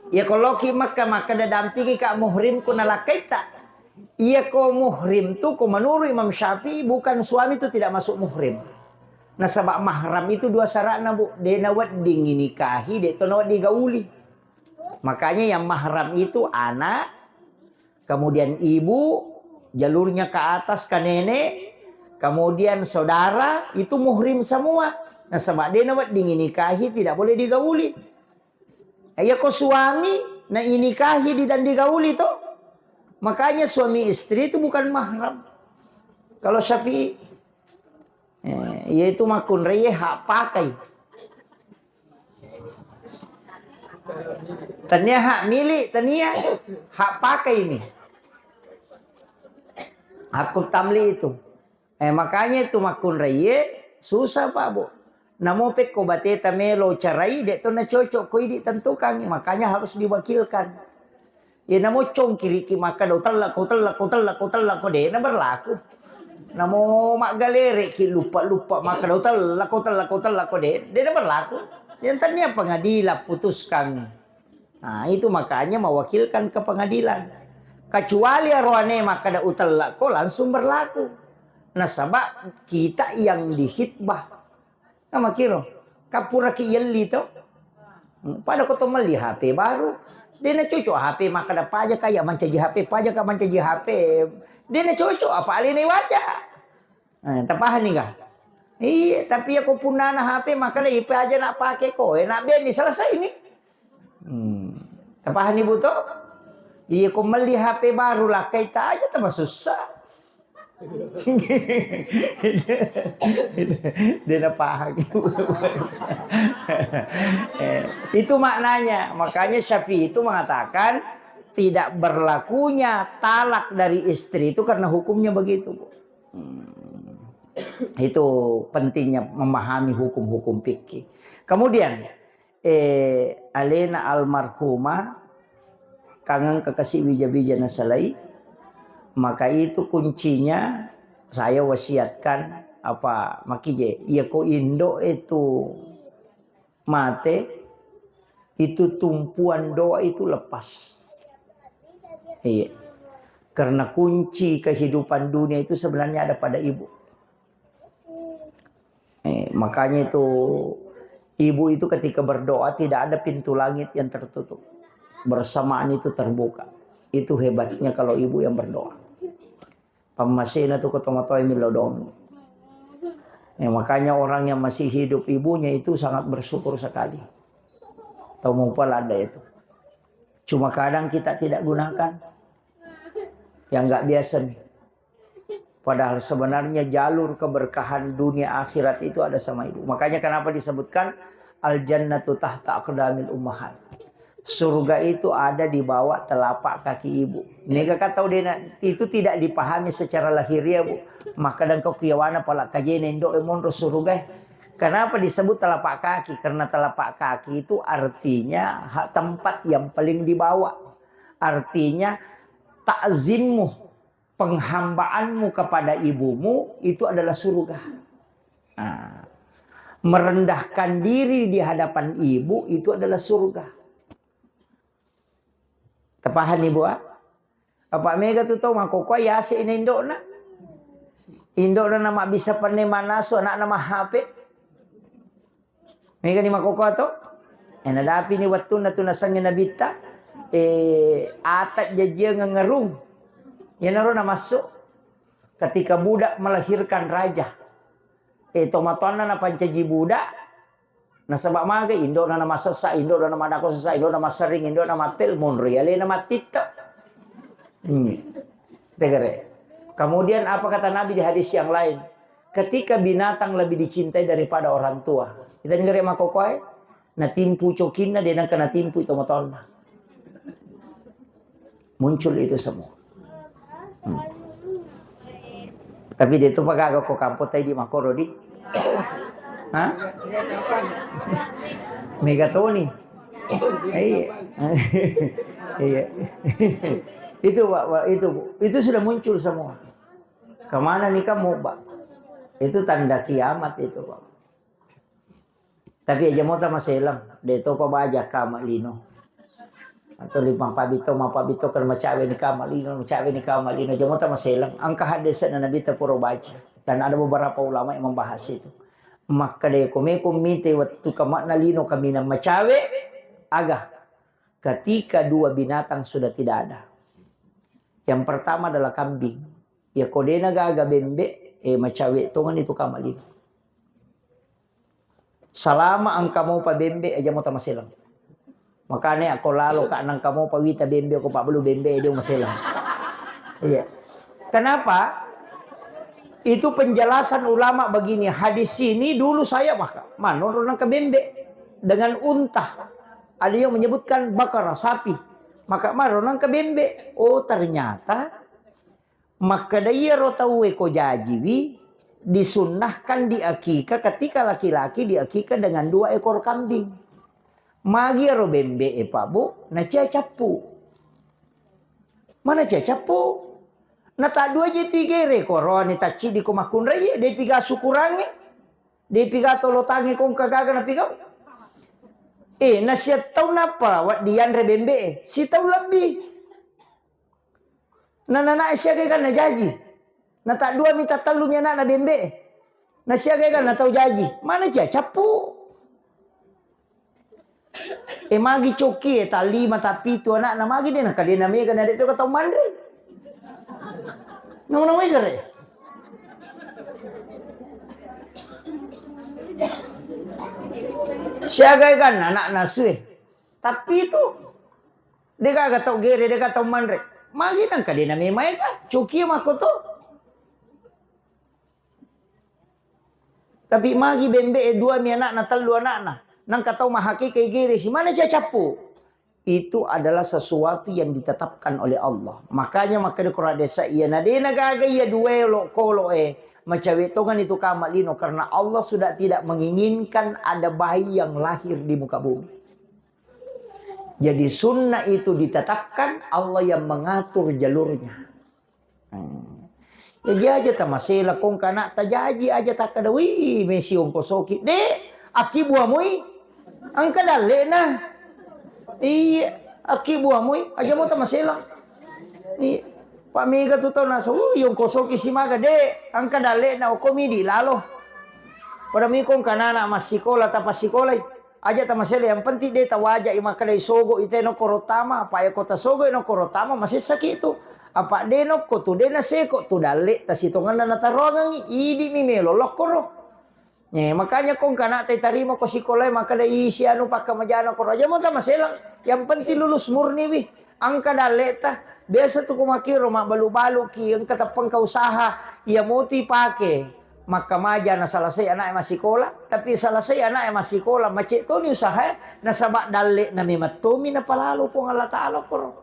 Iya ko loki Makkah, maka dadampingi ka muhrim ku nalakkaita. Iya ko muhrim tu ko menurut Imam Syafi'i bukan suami tu tidak masuk muhrim. Nasaba mahram itu dua syaratna, Bu. De nawedding nikahi, de to nawedding gauli. Makanya yang mahram itu anak, kemudian ibu, jalurnya ke atas ke nenek, kemudian saudara, itu muhrim semua. Nasaba de nawedding nikahi, tidak boleh digauli. Iya ko suami na inikahi di-, dan digauli to. Makanya suami istri itu bukan mahram. Kalau Syafi'i, eh, yaitu makkunrai hak pakai. Tania hak milik, tania hak pakai ini. Hakku tamli itu. Eh, makanya itu makkunraie susah, Pak, Bu. Namo pekko bateta melo carai, de to nacocok ko idi tentukangi, makanya harus diwakilkan. Ya namo congkiriki maka do tella ko tella ko tella ko tella ko de na berlaku. Namo maggalere ki lupa-lupa maka do tella ko tella ko tella ko de, de na berlaku. Yang tania pengadilan putuskan. Nah, itu makanya mewakilkan ke pengadilan. Kecuali aroane makkeda utellakko langsung berlaku. Nasaba kita yang dihitbah. Nah, makiro. Kapuraki yelli to. Pada ko to melli H P baru. Dena cocok H P makkeda paja kaya mancaji H P, paja ka mancaji H P. Dena cocok apa alena waja. Eh, tapahani ga? Iya, tapi ya ko punnana H P makkeda ipe aja nak pake ko, enak beni selesai ini. Hmm. Tapahani buto? Iya, ko melli H P baru lakkai taja tambah susah. Dia na paham. Eh, itu maknanya. Makanya Syafi'i itu mengatakan tidak berlakunya talak dari istri itu karena hukumnya begitu, Bu. Hmm. Itu pentingnya memahami hukum-hukum fikih. Kemudian, eh, alena almarhumah kangeng kekasih bija-bija nasalai, maka itu kuncinya saya wasiatkan apa makije, iya ko indo itu mate, itu tumpuan doa itu lepas. Iya. Karena kunci kehidupan dunia itu sebenarnya ada pada ibu. Eh, makanya itu ibu itu ketika berdoa tidak ada pintu langit yang tertutup. Bersamaan itu terbuka. Itu hebatnya kalau ibu yang berdoa. Pammasena tu ko tomatoa millau doang. Ya, makanya orang yang masih hidup ibunya itu sangat bersyukur sekali. Tau mau pala ada itu. Cuma kadang kita tidak gunakan. Yang nggak biasa nih. Padahal sebenarnya jalur keberkahan dunia akhirat itu ada sama ibu. Makanya kenapa disebutkan al jannatu tahta aqdamil ummahat. Surga itu ada di bawah telapak kaki ibu. Nega ka tau dena, itu tidak dipahami secara lahiriah, Bu. Maka dan kau kiawana pala kajene indo e monro surga. Kenapa disebut telapak kaki? Karena telapak kaki itu artinya ha-, tempat yang paling di bawah. Artinya takzimmu, penghambaanmu kepada ibumu itu adalah surga. Nah, merendahkan diri di hadapan ibu itu adalah surga. Tapahan ibu, ah? Apa mega tu tau makkokkoe yase ina indokna. Indokna na mabbissa penne manasu, anakna ma H P. Mega ni makkokkoe to? Eh, nadapi ni wettunna tu nasengnge nabitta, eh, ata jajiang ngerung. Iyanaro namassu ketika budak melahirkan raja. Eh, tomatoanna napancaji budak, nasaba maga indokna namasessa, indokna namadako sessa, indokna massering, indokna mappel, monri alena mattitte. Hmm. Tegere. Kemudian apa kata Nabi di hadis yang lain? Ketika binatang lebih dicintai daripada orang tua. Kita negeri makokoe, natimpu cokinna, dia nangka natimpu itu motorna. Muncul itu semua. Hmm. Tapi dia tu pagaga ko kampo tai di makoro di. Hah? Megatoni. Iya. Iya. Itu, Pak, Pak, itu, Bu. Itu sudah muncul semua. Kemana nih kamu, Pak? Itu tanda kiamat itu, Pak. Tapi aja mota maselang, de topa baja kama lino. Atau lima pabito, ma pabito kan macawe ni kama lino, macawe ni kama lino, aja mota maselang. Angka hadis na Nabi ta pura baca. Dan ada beberapa ulama yang membahas itu. Maka de ko meko mite waktu kamakna lino kaminang macawe, aga. Ketika dua binatang sudah tidak ada. Yang pertama adalah kambing. Ya ko dena gaga bembe, eh, macawe tongani tu kama lino. Salama engka mopa bembe, aja mota maselang. Makanya ako lalo ka nangka mopa wita bembe, ko pabelu bembe, dia maselang. Iya. Kenapa? Itu penjelasan ulama begini, hadis ini dulu saya maka manoro nangka bembe dengan unta. Ada yang menyebutkan bakar sapi. Maka maro nangka bembe. Oh, ternyata makkeda iyaro tauwe ko jajiwi disunnahkan diakika ketika laki-laki diakika dengan dua ekor kambing. Magi iyaro bembe e, Pak, Bu, nacia cappu. Mana cia cappu? Nata dua je tigere korone taccidi ko makkunrai, de piga syukurange, de piga tolotange kongka gaga na pigau. Eh, na sia tau napa wa dianre bembe e? Sitau lebbi. Na nana siaga kan na jaji. Na tak dua mi, tak tellu mi anak na bembe. Na siaga kan na tau jaji. Mana cia cappu? E magi coki e, ta lima, ta pitu anakna, magi de na kadena mega na de to ka tau manre. Nama-nama gare. Siaga kan anak nasue. Tapi itu de gaga tau gere, de gaga tau manre. Magi nang kadena memae ka, coki e mako to. Tapi magi bembe e dua mi anakna, tellu anakna. Nangka tau mahakeke gere si mana cia cappu. Itu adalah sesuatu yang ditetapkan oleh Allah. Makanya makkeda Quran desa iya na dena gaga iya dua e lo kolo e. Macawe tongan itu kama lino karena Allah sudah tidak menginginkan ada bayi yang lahir di muka bumi. Jadi sunnah itu ditetapkan Allah yang mengatur jalurnya. Hmm. Jaji aja tamasela kong kana tajaji aja takkada, "Wih, mesi ongkosoki." De, aki buamui. Engka dallena. Iya, aki buamui. Aja mau tamasela. Iya. Pak mega tu tau nasa, "Wih, ongkosoki si maga." De, engka dallena okomi di lalo. Pada mi kong kana anak massikola, tapasikolai. Aja tamasela, yang penting de tawaja i makkeda isogo ite no koro tama, apa ya kota sogo no koro tama masessaki itu. Apa de no ko tu de naseko tu dalle tasitonganna nataroangengi, idi mi melo lokkoro. Eh, makanya kong kana te tarima ko sikola makkeda isi anu pakkamajana koro aja mo tamasela. Yang penting lulus murni wi. Engka dalleta, biasa tu ko makkiro mabbalu-baluki, engka teppengka usaha, iya motu ipake. Makkamaja na selesai anaknya massikola, tapi selesai anaknya massikola, macet toni usaha, nasaba dalle na memang tomi napalalo Puang Allah Taala koro.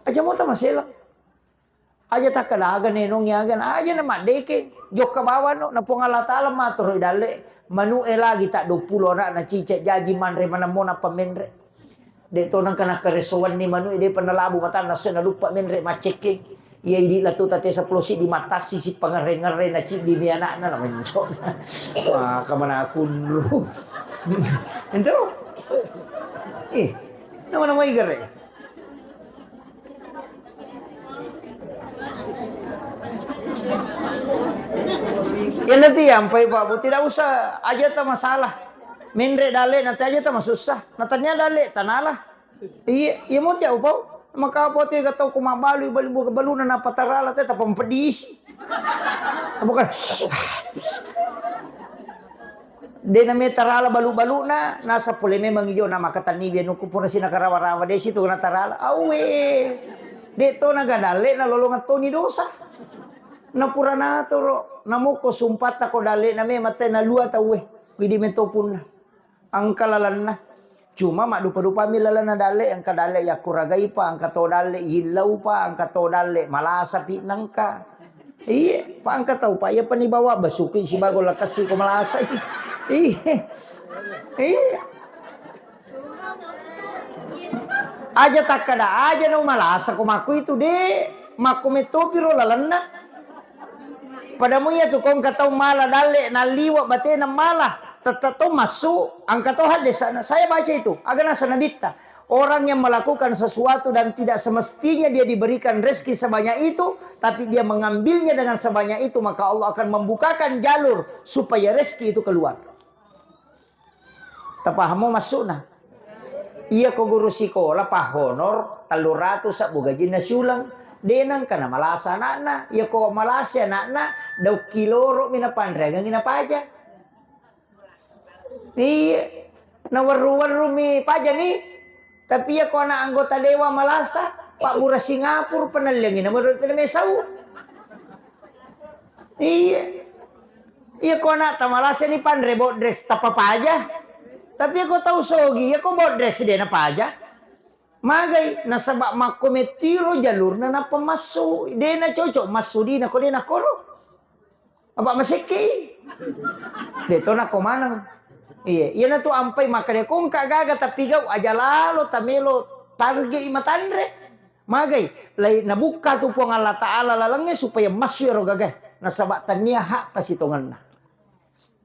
Aja mo tamasela. Aja takkadaga nenong yagan, aja na maddeke. Jokka bawano, na Puang Allah Taala matoro dalle. Manu e lagi tak dua puluh anak na cicak jaji manre manammo na pamenre. De to nengka nakkaresowanni manu e, de pa nalabu matanna, so naluppa menre maccekke. Iya idi la tu tate sepuluh siddi mattassi si pangerre-ngerre na ciddi mi anakna na menco. Wah, kamana kunru. Ento? Eh, nama-nama igere. Ya nanti yang pai Pak Bu, tidak usah aja ta masalah. Menre dalle nanti aja ta masussa. Natanya dalle tanalah. Iya, iya mo tiau pau. Maka apa tu ga tau ko mabbalu, balu, baluna napa tarala te tapang pedisi. Bukan. De name tarala balu-baluna, nasa pole memang ijo na makatanni bianukku pura sina karawa-rawa de situ na tarala. Awe. De to naga dalle na lolongan toni dosa. Na pura natoro, namoko sumpatta ko dalle na memang te na lua tauwe. Widi metopunna. Engka lalenna. Cuma maddupa-dupami lalenna dalle, engka dalle yakkuragaipa, engka to dalle yillaupa, engka to dalle malasapi nengka. Iye, pa engka taupa iya pani bawa basuki sibago lakessi ko malasai. Iye. Iye. Aja takkada aja no malasa ko makku itu de, makko metopiro lalenna. Pada muiya tu kongka tau mala dalle nalliwa batena mala, tette to massu, engka to haddesana. Saya baca itu, aga nasa nabitta. Orang yang melakukan sesuatu dan tidak semestinya dia diberikan rezeki sebanyak itu, tapi dia mengambilnya dengan sebanyak itu, maka Allah akan membukakan jalur supaya rezeki itu keluar. Tapahammu maksudna? Iya ko guru sikola pa honor telluratu sebbu gajinna siuleng. De nengka na malasa anakna. Iya ko malasa anakna, daukki loro mi napanreangengi napaja. Iya. Nawerru-werru mi paja ni. Tapi iya ko anak anggota dewan malasa, pabbura Singapura penellengi na menurut na mesau. Iya. Iya ko anak ta malasa ni panre bodrex tappa paja. Tapi iya ko tau sogi, iya ko bodrex de na paja. Magai nasaba makko mettiro jalurna nappa massu. De na cocok massu dina ko de na koro. Apa masekke? De to nako maneng. Iya, iya na tu ampai makkeda ko engka gaga tapi gau aja lalo tamelo target i matanre. Magai, lai nabukka tu Puang Allah Ta'ala lalengnge supaya massu ero gagae. Nasaba tania hak tasitongenna.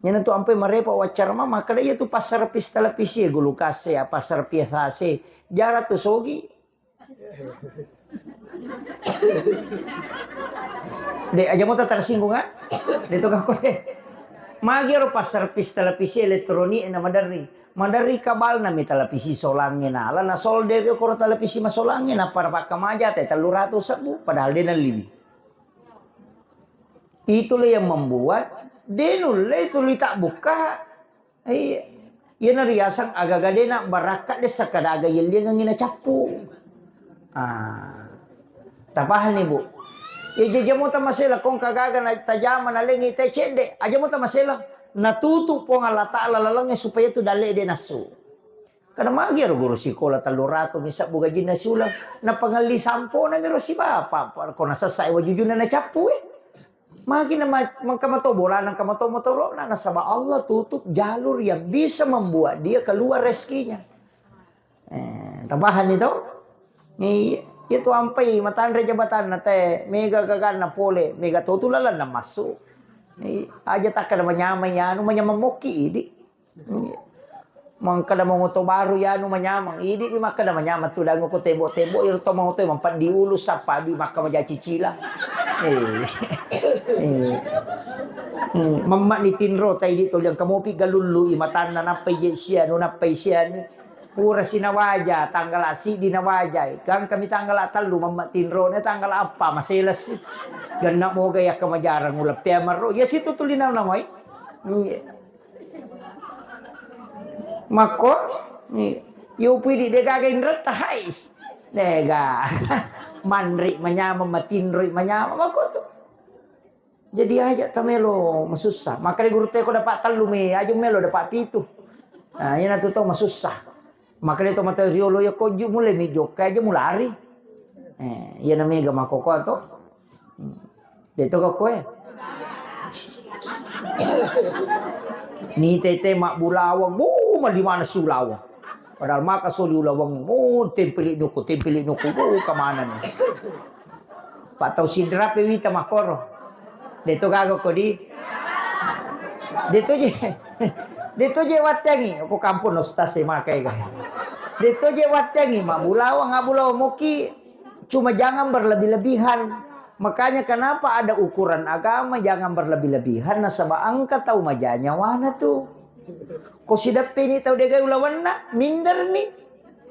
Iyana tu ampai marepa waccara ma, makkeda iya tu passara pis televisi e, gulukase, ya, passara piasase. Jara tu sogi. De' aja mota tersinggung, ah? De' to ka koe. Magi ero passervis televisi elektronik na maderri. Maderri kabalna mi televisi solangnge nala, na solder ri okoro televisi masolangnge, nappa pakamaja te tellu ratu sebbu, padahal de' nalliwi. Itulah yang membuat de' nulle tuli tabbukka. Iya. Iyana riaseng agaga de' na barakka de' sakkadaga yelliangengngi nacappu. Ah. Tapahanni, Bu? Iya, jaja mota masela kong kagaga na tajama na lengi te cedde. Aja mota masela. Natutu Puang Allah Ta'ala lalengnge supaya tu dalle de' nassu. Kada magi ero guru sikola tellu ratu mi sebbu gajinna siuleng, napangelli sampona miro sibapa, pa-, ko nasessa e wajujunna nacappu e. Magi na ma-, mangka mato bolana, mangka mato motoro'na, nasaba Allah tutup jalur yang bisa membuat dia keluar rezekinya. Eh, tapahanni to? Ni, iya tu ampai matanre jabatanna te, mega gaganna pole, mega to tu lalenna massu. Ni, aja takkada manyameng anu, manyameng mokki idi. Mangkada mangoto baru yanu manyameng. Idi mi makkada manyameng tu dangu ko tembok-tembok iro to mangoto mampeddi ulu sappa di makka maja cicila. Eh. Eh. Hmm, mamma ni tinro tai di toliang kamopi galullu i matanna nappai je sianu nappai sianu. Pura sinawaja tanggala sidi nawaja. Gangkami tanggala tellu mamma tinro ne tanggala appa maselessi. Ganna moga yakka majarang uleppea marro. Ya situ tuli nau namai. Iya. Makko, ni, yo pidi de gaga inretta, hais. Dega. Manri manyameng, matinroi manyameng, makko tu. Jadi aja tamelo masussa. Makanya guru teko dapat tellu mi, aja melo dapat pitu. Nah, ina tu to masussa. Makanya to mata riolo ya koju mulai mi jokka aja mulari. Eh, iya namega makoko to. De' to ka koe. Ni tete mabbulawang, bu, mali mana siulawang. Padahal maka soli ulawang, bu, tempeli nuku, tempeli nuku, bu, kemana nih? Pak tau sidra pe wita makoro. De' to gaga ko di. De' to je. De' to je wattengi, ko kampung ustaz e makai ga. De' to je wattengi, mabbulawang, abbulawang moki. Cuma jangan berlebih-lebihan. Makanya kenapa ada ukuran agama, jangan berlebih-lebihan, nasaba engka tau maja nyawana tu. Ko sideppeni tau degai ulawenna, minderni.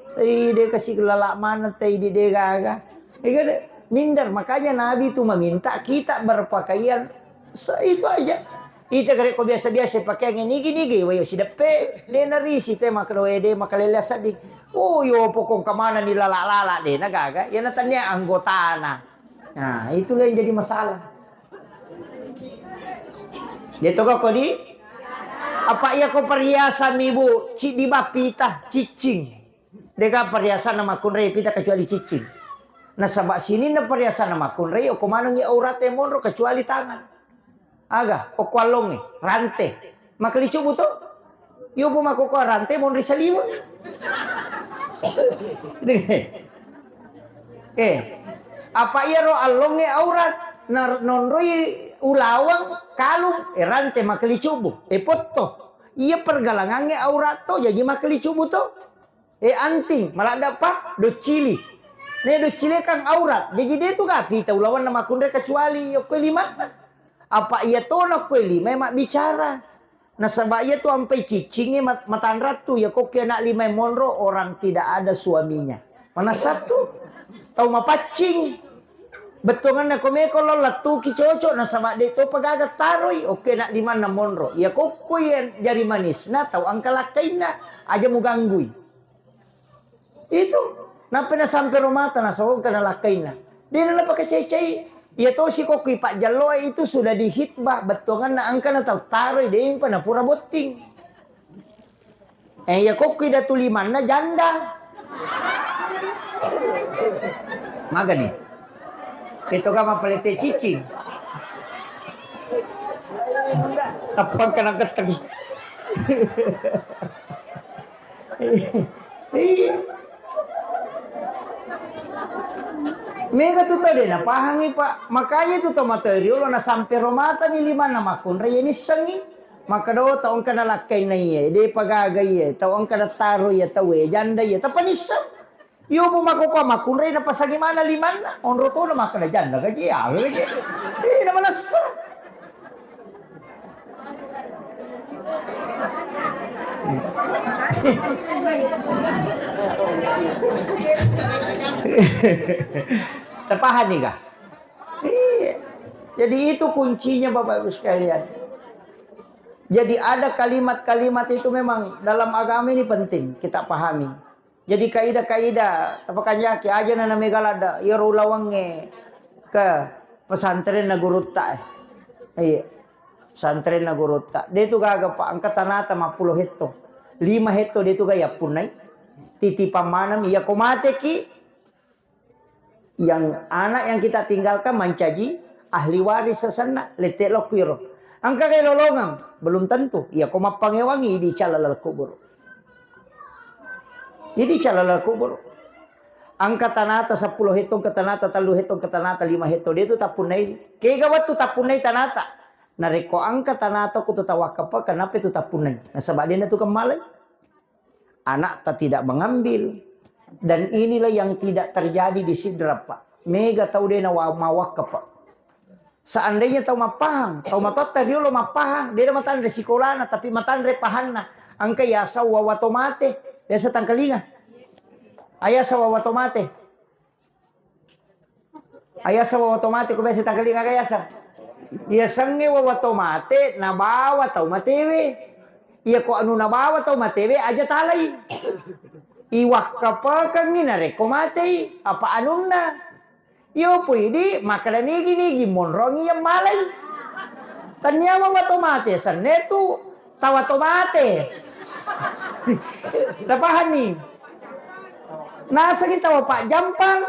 Sai de kasi lala maneng tai di degaga. Ega de, minder. Makanya Nabi tu meminta kita berpakaian se-, itu aja. Ita gare ko biasa-biasa pakeangnge nigi-nigi, wayo sideppe, de narisi te makkeda, "Wae de makalele seddi." Oh, yo pokong kemana ni lala-lala de na gaga, ya na tania anggotana. Nah, itulah yang jadi masalah. De to ko di apa iya ko perhiasan mi, Bu, ci di bapita, cicing. Dega perhiasan na makkunrai pita kecuali cicing. Nasaba sininna perhiasan na makkunrai, oko manengi aurat e monro kecuali tangan. Aga, okko allongnge, rante. Makali cubu to? Yopo makkokkoe rante monri saliweng. Eh, apa iyaro allongnge aurat, na nonroi ulaweng, kalung, eh, rante makali cubu, eh, potto. Iya pergalangangnge aurat to, jaji makali cubu to. Eh, anting, maladde'pa doccili. Ne doccili kan aurat. Jaji de tu ga pita ulawenna makkunrai kecuali okko limanna. Apa iya tona okko lima mabbicara. Nasaba iya tu ampai ciccingnge mat-, matanrattu, iya kokki anak lima monro orang tidak ada suaminya. Mana satu? Tau mapaccing. Bettuanganna ko meko lo lettuki cocok nasaba de topa gaga taroi. Okki anak limanna monro. Iya kokko iya jari manisna tau engka lakkainna. Aja muganggui. Itu. Nappa nasampe ro mata, nasongka nalakkainna. Dena napakacai-cai. Iya tosi kokki pajjalloe itu sudah dihitbah, bettuanganna engka na tau taroi, dempa na pura botting. Eh, iya kokki datu limanna janda. Magani. Itu kama palete cicing. Teppang kena geteng. Iya. Mega tu tau de napahangi, Pak. Makanya tu tau materi riolo na sampe ro mata ni limanna makkunrai ya nissengi. Maka do tau engka na lakkai na iya, de pagaga iya, tau engka na taro iya, tau e janda iya, tapa nisseng. Iyo, bu, makkokkoe makkunrai napasangi mana limanna, onro tona makkeda janna gaji, ya, gaji. Eh, na manessa. Tapahani kah? Iya. Jadi itu kuncinya, Bapak Ibu sekalian. Jadi ada kalimat-kalimat itu memang dalam agama ini penting kita pahami. Jadi kaidah-kaidah tapakanjaki aja na namega ladda iyaro ulawengnge ke pesantren na gurutta, eh. Iya. Pesantren na gurutta. De tu gaga, Pak, engka tanata mappulo hetto. Lima hetto de tu ga yappunnai. Titipang maneng iya ko mateki, yang anak yang kita tinggalkan mancaji ahli waris sesenna, lette lokku iro. Engka gai lolongeng, belum tentu. Iya ko mappangewangi idi calala kubur. Idi calala kubur. Engka tanata seppulo hetto, engka tanata tellu hetto, engka tanata lima hetto. Dia tu tappunnai. Kega wettu tappunnai tanata. Narekko engka tanata ku tu tawakkapa, kenapa itu tappunnai? Nasaba dia tu kemmalai. Anakta tidak mengambil. Dan inilah yang tidak terjadi di Sidrap, Pak. Mega tau de na wa-, mawakkapa. Seandainya tau mappahang, tau matoatta riolo mappahang, de na matanre sikolana, tapi matanre pahanna. Engka yaseng wawa to mate, biasa tangkalinga. Ayaseng wawa to mate. Ayaseng wawa to mate, ko biasa tangkalinga aga yaseng. Yasengnge wawa to mate, nabawa tau matewe. Iya ko anu nabawa tau matewe, aja talai. Iwakkapekengngi narekko matei, apa anunna. Iyo pu idi, makkeda nigi-nigi monrongi yang malai. Tania wawa to mate, senne tu tawa to mate. Tapahanni? Nasengi tau pajjampang,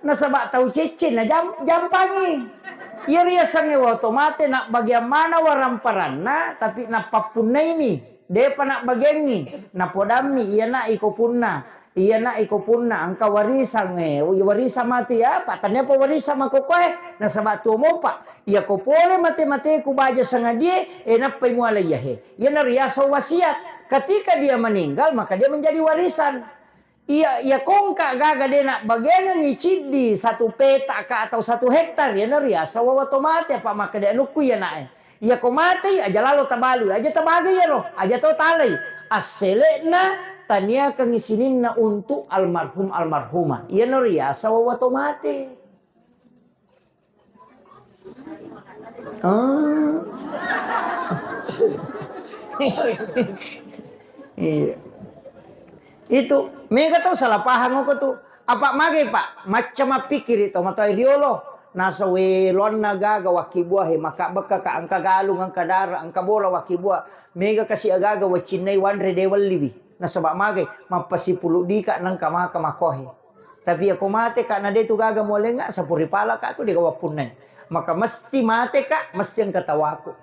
nasaba tau cecce na jam-, jampangi. Iya riasengnge wawa to mate, na bagian mana waramparanna, tapi nappappunnaini. Depa na bagiangi, napodammi, iya na iko punna, iya na iko punna, engka warisan, eh, warisan matu ya, Pak, tania pa warisan makkokkoe, nasaba tuo mopa. Iya ko pole mate-mateku baja sangadie, eh, nappai muala iya he. Iya na riaseng wasiat. Ketika dia meninggal, maka dia menjadi warisan. Iya, iya kongka gaga de na bagiangengngi ciddi satu peta ka atau satu hektar, iya na riaseng wawa to mate, apa makkeda anukku iya na e. Iya ko matei, aja lalo tabalu, aja tabaga iyaro, aja to talai. Assele'na taniakengngi sininna untuk almarhum almarhumah. Iya na riaseng wawa to mate. Ah. Iya. Itu, mega tau salah pahang ko tu. Apa magai, Pak? Macca mappikiri to matoa riolo. Nasa we lonna gaga wakkibua he, maka bekka ka engka galung, engka dara, engka bola wakkibua. Mega kasi agaga wacinnai wanre de welliwi. Nasaba magai, mappasipulu dika nengka maka makohe. Tapi iya ko mate ka na de tu gaga mualengnga, sapuri pala ka tu de gaga wappunnai. Maka mesti mate ka, mesti engka tawaku.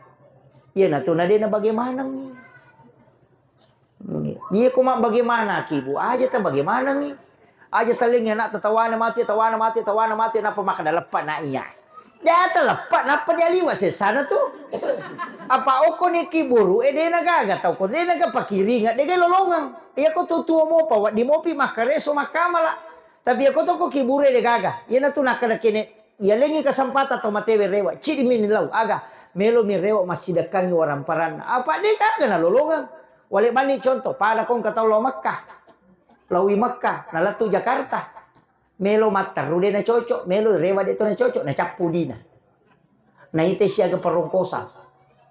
Iya na tu na de na bagaimanangngi. Iya ko ma bagaimana ki, Bu? Aja ta bagaimanangngi. Aja talengngi anak ta tawana mate, tawana mate, tawana mate, napa makkeda leppa na iya. Data leppa, nappa dia liwa sessana tu. Apa okko ni ki buru e de na gaga tau ko de na ga pakiringa, de ga lolongeng. Iya ko tu tuo mopa, waddi mopi makkareso makkamala. Tapi iya ko to ko ki buru e de gaga. Iya na tu nakkeda kene, iya lengi kesempatan to matewe rewa. Cidi mini lau, aga. Melo mi rewa massidekkangi waramparanna. Apa de gaga na lolongeng. Wale bani contoh, pada kong katau lao Mekka. Laoi Mekka, na lettu Jakarta. Melo matteru de na cocok, melo rewa de to na cocok, na cappu dina. Na ite siaga perongkosan.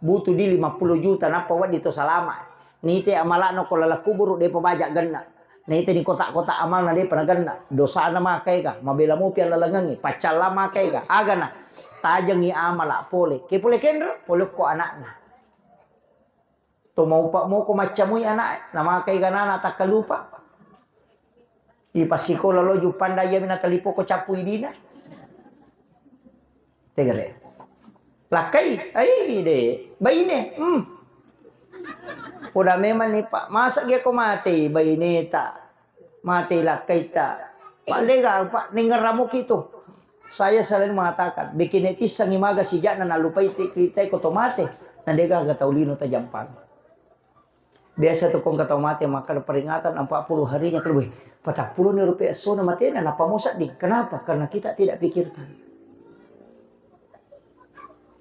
Butuh di lima puluh juta, nappa wedding to salama. Nite amalana ko laleng kuburu, depa baja genna. Na ite ni kotak-kotak amalna, depa na genna. Dosana maka ega, mabela mopi allalengengngi, paccalla maka ega. Agana, tajengi amala pole. Ke pole kenro, pole ko anakna. To maupa moko maccamui anak, namakai ganana takkalupa. Ipassikola lo juppanda, iyami natalipoko cappu idina. Tegere. Lakkai, ai de, baine. Hmm. Poda memang ni, Pak, masa ge ko matei baineta? Matei lakkaita. Pak, dega, Pak, ningerramuki tu. Saya selalu mengatakan, bikin tissangi maga sijakna nalupai ti-, kita ko to mate, na dega ga tau lino tajampang. Biasa tu kong kata mate makkeda peringatan empat puluh harinya, kalau, "Weh, patappulo ni rupiah essona matena, nappa mo sedding." Kenapa? Karena kita tidak pikirkan.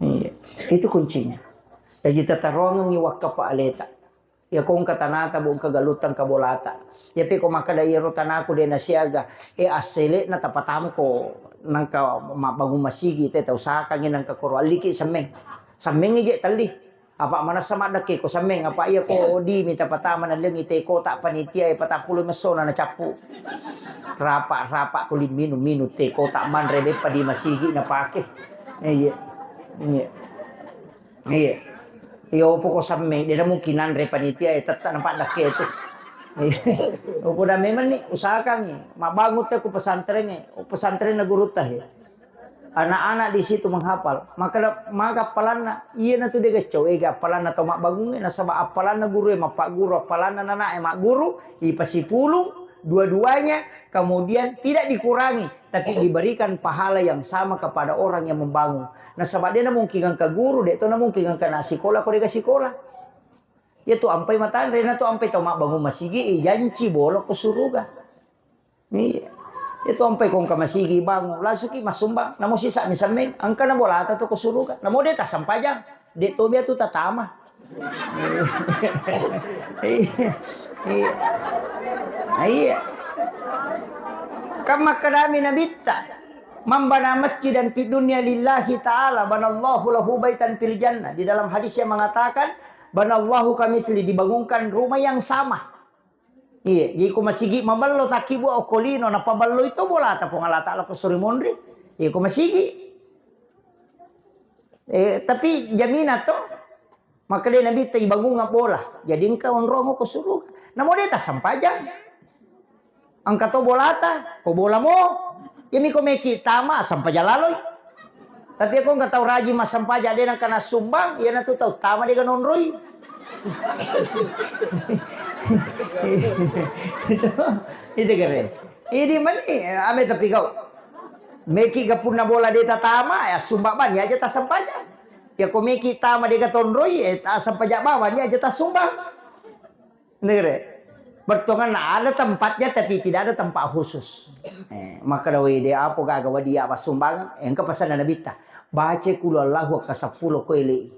Iya, itu kuncinya. Jadi tataruangengi wakkapa aleta. Ya kong ka tanata, bu, engka galutta, engka bolata. Ya pe ko makkeda iyaro tanaku de nasiaga, eh, assele'na tapatama ko nangka mabbangung masigi te, tausahakangi nangka koro alliki semmeng. Semmengi je telli. Apa manessa maddekke ko semmeng, apa iya ko dimi tapatama nallengi te kota panitia e patappulo messona nacappu. Rapa-rapa ko liminu-minu te kota manre beppa di masigi napake. Eh, iya. Iya. Iya. Iya, opo ko semmeng, de na mungkin nanre panitia e, tetta napaddekke tu. Iya. Opo da memang ni usahakangi. Mabbangung te ko pesantren e, pesantren na gurutta he. Anak-anak di situ menghafal. Maka, maka appalanna, iya na tu de gaccau, ega appalanna tau mabbangung e, nasaba appalanna guru e mappaguru, appalanna nana e magguru, ipasipulung dua-duanya, kemudian tidak dikurangi, tapi diberikan pahala yang sama kepada orang yang membangun. Nasaba de na mungkin engka guru, de to na mungkin engka na sikola ko de ga sikola. Iya tu ampai matanre, na tu ampai tau mabbangung masigi, ijanci bolo ko suruga. Iya. Iya tu ampai kongka masigi bangung, lasuki massumbang, namo sisa mi semmeng, engka na bolata tu ko suruga. Namo de tasempajang, de tobi atu tatama. Iya. Iya. Iya. Kan makkedami Nabitta, "Man bana masjidan fid dunya lillahi ta'ala, banallahu lahu baitan fil jannah." Di dalam hadis yang mengatakan, "Banallahu kamisli," dibangunkan rumah yang sama. Iya, jadi ko masigi maballo takkibu okko lino, napaballo itu bolata Puang Allah Ta'ala ko suri monri. Iya, ko masigi. Eh, tapi jaminan to, makkeda Nabitta ibangunga bola. Jadi engka onrong ko suruga. Namo de tasempajang. Engka to bolata, ko bola mo. Iyami ko meki tama, sempajang laloi. Tapi ko engka tau rajin massempajang, de nengka nassumbang, iyanatu tau tama de ganonroi. Itu, itu kere. Idi mani, ame tapi kau. Meki ga punna bola de tatama, ya sumbang bani aja tasempajang. Ya ko meki tama de gatonroi, eh, tasempajang bawang ni aja tasumbang. Negeri. Pertongan ada tempatnya, tapi tidak ada tempat khusus. Eh, maka dawai de apo gaga wadia apa sumbangan, eh, engka pesan Nabitta. Baca kulu Allahu ka seppulo ko elei.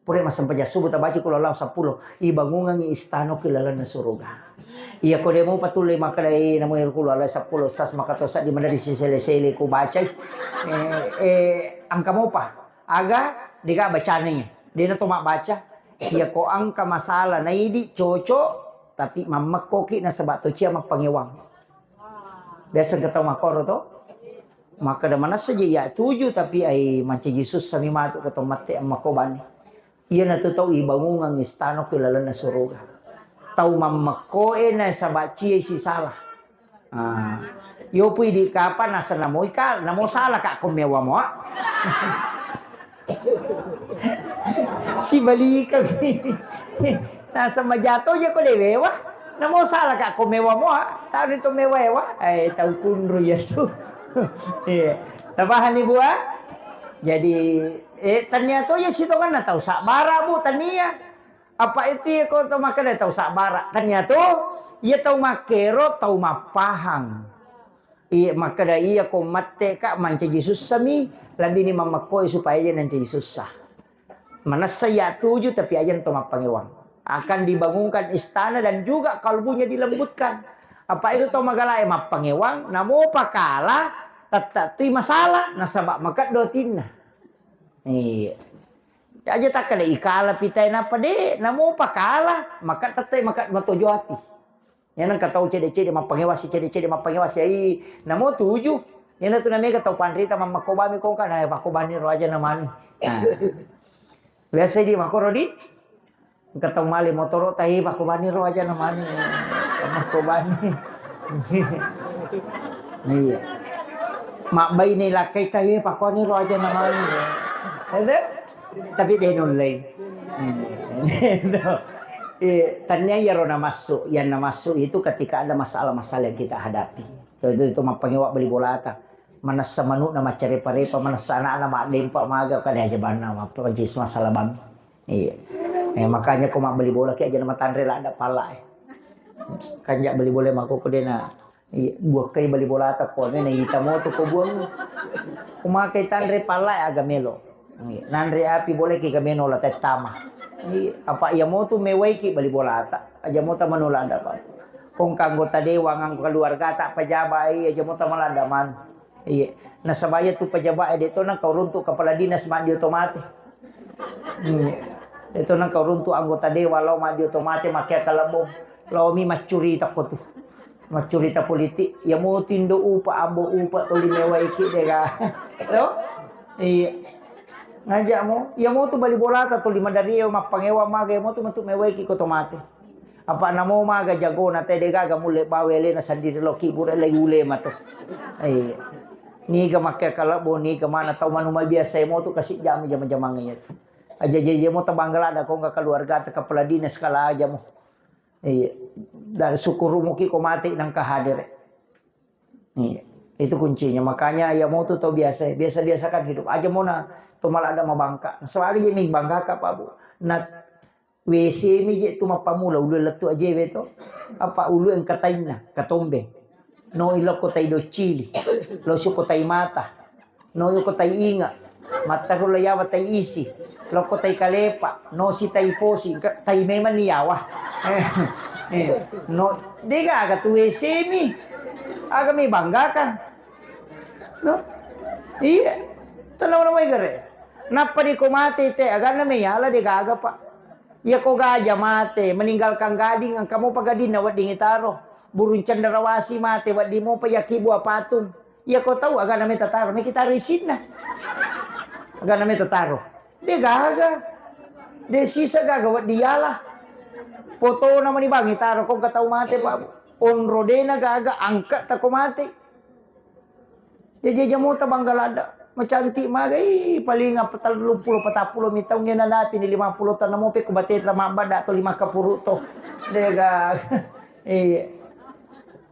Pura massempajang subuh tabaca kulu Allahu seppulo, ibangungangi istana ki lalenna suruga. Iya ko demo patulle makkeda, eh, namo kulu Allahu seppulo, ustaz, maka to saddi maneri sisele-sele ku bacai. Eh, eh, engka mopa. Aga dega bacane. Dena to mabbaca. Iya ko engka masalah naidi cocok, tapi mammekkoki nasaba to cia mappangewang. Biasa engka tau makkoro to. Makkeda manessa je iya tuju, tapi ai mancaji sussa mi matu ko to mette ammakkobani. Iyanatu tau ibangungang istana ko lalenna suruga. Tau mammekko e nasaba ciai sisala. Ah. Yo pui di kapan nasa namoi ka, namo sala ka ko mewa mo. Sibalikang. Nasa majato je ko dewewa. Namo sala ka ko mewa mo. Tau itu mewa ewa. Eh, tau kunru ya tu. Iya. Tapahanni bua? Jadi, eh, tania to ya sitonganna tau sabara bu tania. Apa itu ya ko to makkeda tau sabbara? Tania to, iya tau makkero tau mappahang. Iya makkeda iya ko mette ka mancaji sussa mi, lebih ni mammakkoi supaya aja nancaji sussa. Manessa iya tuju tapi aja to mappangewang. Akan dibangunkan istana dan juga kalbunya dilembutkan. Apa itu to magalae mappangewang, namo pakala, tetta tui masalah, nasaba makeddo atinna. Iya. Aja takkeda ikala pitai napa de, namo pakala, maka tettai maka matojo ati. Iya nengka tau cede-cede mappangewasi, cede-cede mappangewasi, ai, namo tuju. Iyanatu namega tau panrita mammakkobami kongka, na pakkobani ro aja namani. Nah. Biasa di makkoro di, engka tau male motoro tai pakkobani ro aja namani. Makkobani. Iya. Mabbaine lakkai tai pakkoni ro aja namani. Ada? Tapi de nullei. Hmm. Eh, tania iyaro namassu, yang namassu itu ketika ada masalah-masalah yang kita hadapi. Itu, itu, itu mappangewa beli bolata. Manessa manukna maccarepa-repa, manessa anakna maddempa maga, kada aja banna, mapancis masalah bami. Iya. Eh, makanya ko mabbali bola ki aja na matanre ladda pala, eh. Kanja bali bola mako ko dena, iya, buakkai bali bolata ko, na ita moto ko buang. Ko makai tanre pala, eh, aga melo. Iya, nanre api bola ki ga meno la tettama. Iya, apa iya moto mewaiki bali bolata. Aja mota manola ladda pala. Kong anggota dewan, anggo keluarga tak pejabat, iya, aja mota maladda man. Iya. Nasaba iya tu pejabat, eh, de to nang kau runtuk kepala dinas maddio to mate. Hmm. De to nang kau runtuk anggota dewan lao maddio to mate, makkea kalebbo. Lao mi maccurita ko tu. Maccurita politik. Iya moto indo upa, ambo upa, toli mewaiki de ga. Lo? Iya. Ngajak mo. Iya moto bali bolata toli madari, mappangewa maga, iya moto metu mewaiki ko to mate. Apa namo maga jagona te de gaga mulle bawe alena sandiri lo kibure le ule mato. Eh. Niga makke kalebbo, niga mana tau manu mabiasa moto kasi jami jama-jamang iya tu. Aja je mo tabangga ladda ko ga keluarga ta kepala dinas kala aja mo. Iya. Dari syukur muki ko mate nang ka hadere. Iya. Itu kuncinya. Makanya iya moto tau biasa, biasa-biasakan hidup. Aja mo na to maladda mabangka. Sebab aja mi bangga ka Pak Bu. Na W C mi je tu mappamula ulu lettu ajewe to. Apa ulu engka tainna, katombe. No ilokko tai docili. Lo suko tai mata. No yoko tai inga. Mattaru lo yawa tai isi. Lokko tai kalepa. No si tai posi. Engka tai memang ni yawa. Eh, eh. No, de gaga tu W C mi. Aga mi banggakan. No? Iya. Tenang-tenang wae gare. Nappa di ko mate te, aganna me yala de gaga, Pak. Iya ko gaja mate, meninggalkan gading, engka mopa gadinna wedding itaro. Burung cenderawasi mate, wedding mopa yaki buah patung. Iya ko tau, aganna me tataro, me kitaro isinna. Aganna me tataro. De gaga. De sisa gaga wedding yala. Fotona mani bang itaro, ko engka tau mate, Pak. Onro dena gaga, angka tako mate. Jaji aja mota bangga ladda. Macantik maga, ih, paling apa telluppulo, patappulo mi taung, ena napi ni lima puluh taung, namo pe ku bateta mabbada atau lima kapuru to. Dega. Iya.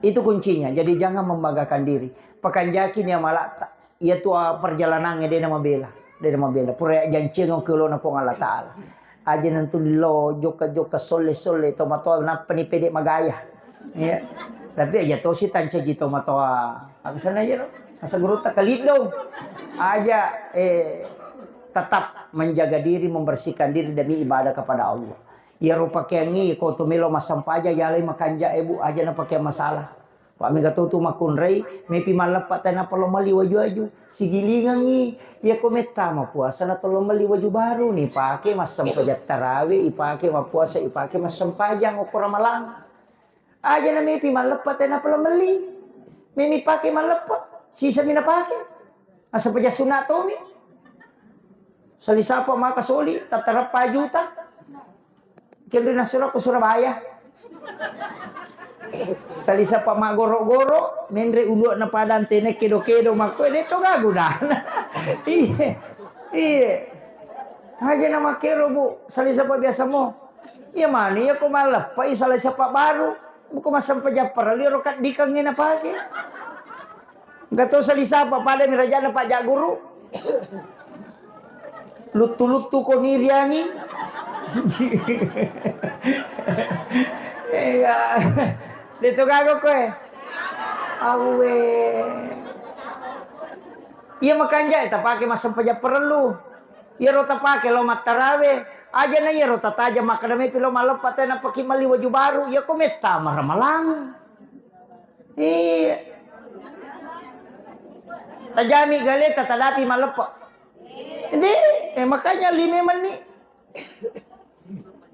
Itu kuncinya. Jadi jangan membanggakan diri. Pakanjaki ni amalata. Iya tu, ah, perjalanannya de na mabela. De na mabela. Pura janceng ke lona Puang Allah Ta'ala. Aja nentu lo jokka-jokka solle-solle tomatoa nappa ni pede magaya. Iya. Tapi aja tosi tancaji tomatoa. Apa sana aja lo? Asa guru tak kaliddong. Aja, eh, tetap menjaga diri, membersihkan diri demi ibadah kepada Allah. Iya ro pakeangi ko to melo massempajang, yalai makanja, eh, Bu, aja na pakai masalah. Pak mega to tu makkunrai, mepi malleppa tenapa lo meli waju-waju. Sigilingangi, iya ko metta mapuasa na to lo meli waju baru ni pake massempajang tarawe, ipake mapuasa, ipake massempajang okko ramalang. Aja na mepi malleppa tenapa lo meli. Memi pake malleppa, sisa mi na pake. Massempajang sunna tomi. Salisapa maka soli, tatarappa juta. Kenri nasuro ke Surabaya. Salisapa maggoro-goro, menre ulu'na padang tene kedo-kedo makko, de to gagunana. Iye. Iye. Aja na makkero, Bu. Salisapa biasa mo. Iya mani, iya ko malleppa, iya salisapa baru. Buko massempajang parellu ro kaddikangnge na pake. Engka to salisapa pada mi rajana Pak Jaguru. Luttu-luttu ko niriangi. Iya. De to gaga koe. Awwe. Iya makanja, eh, tapake massempajang parellu. Iyaro tapake lao mattarawe. Aja na iyaro tataja makkeda mepi lao malleppa te napaki melli waju baru. Iya ko metta maramalang. Iya. Tajami galeta, tadapi malleppa. Jadi, eh, makanya lima menit.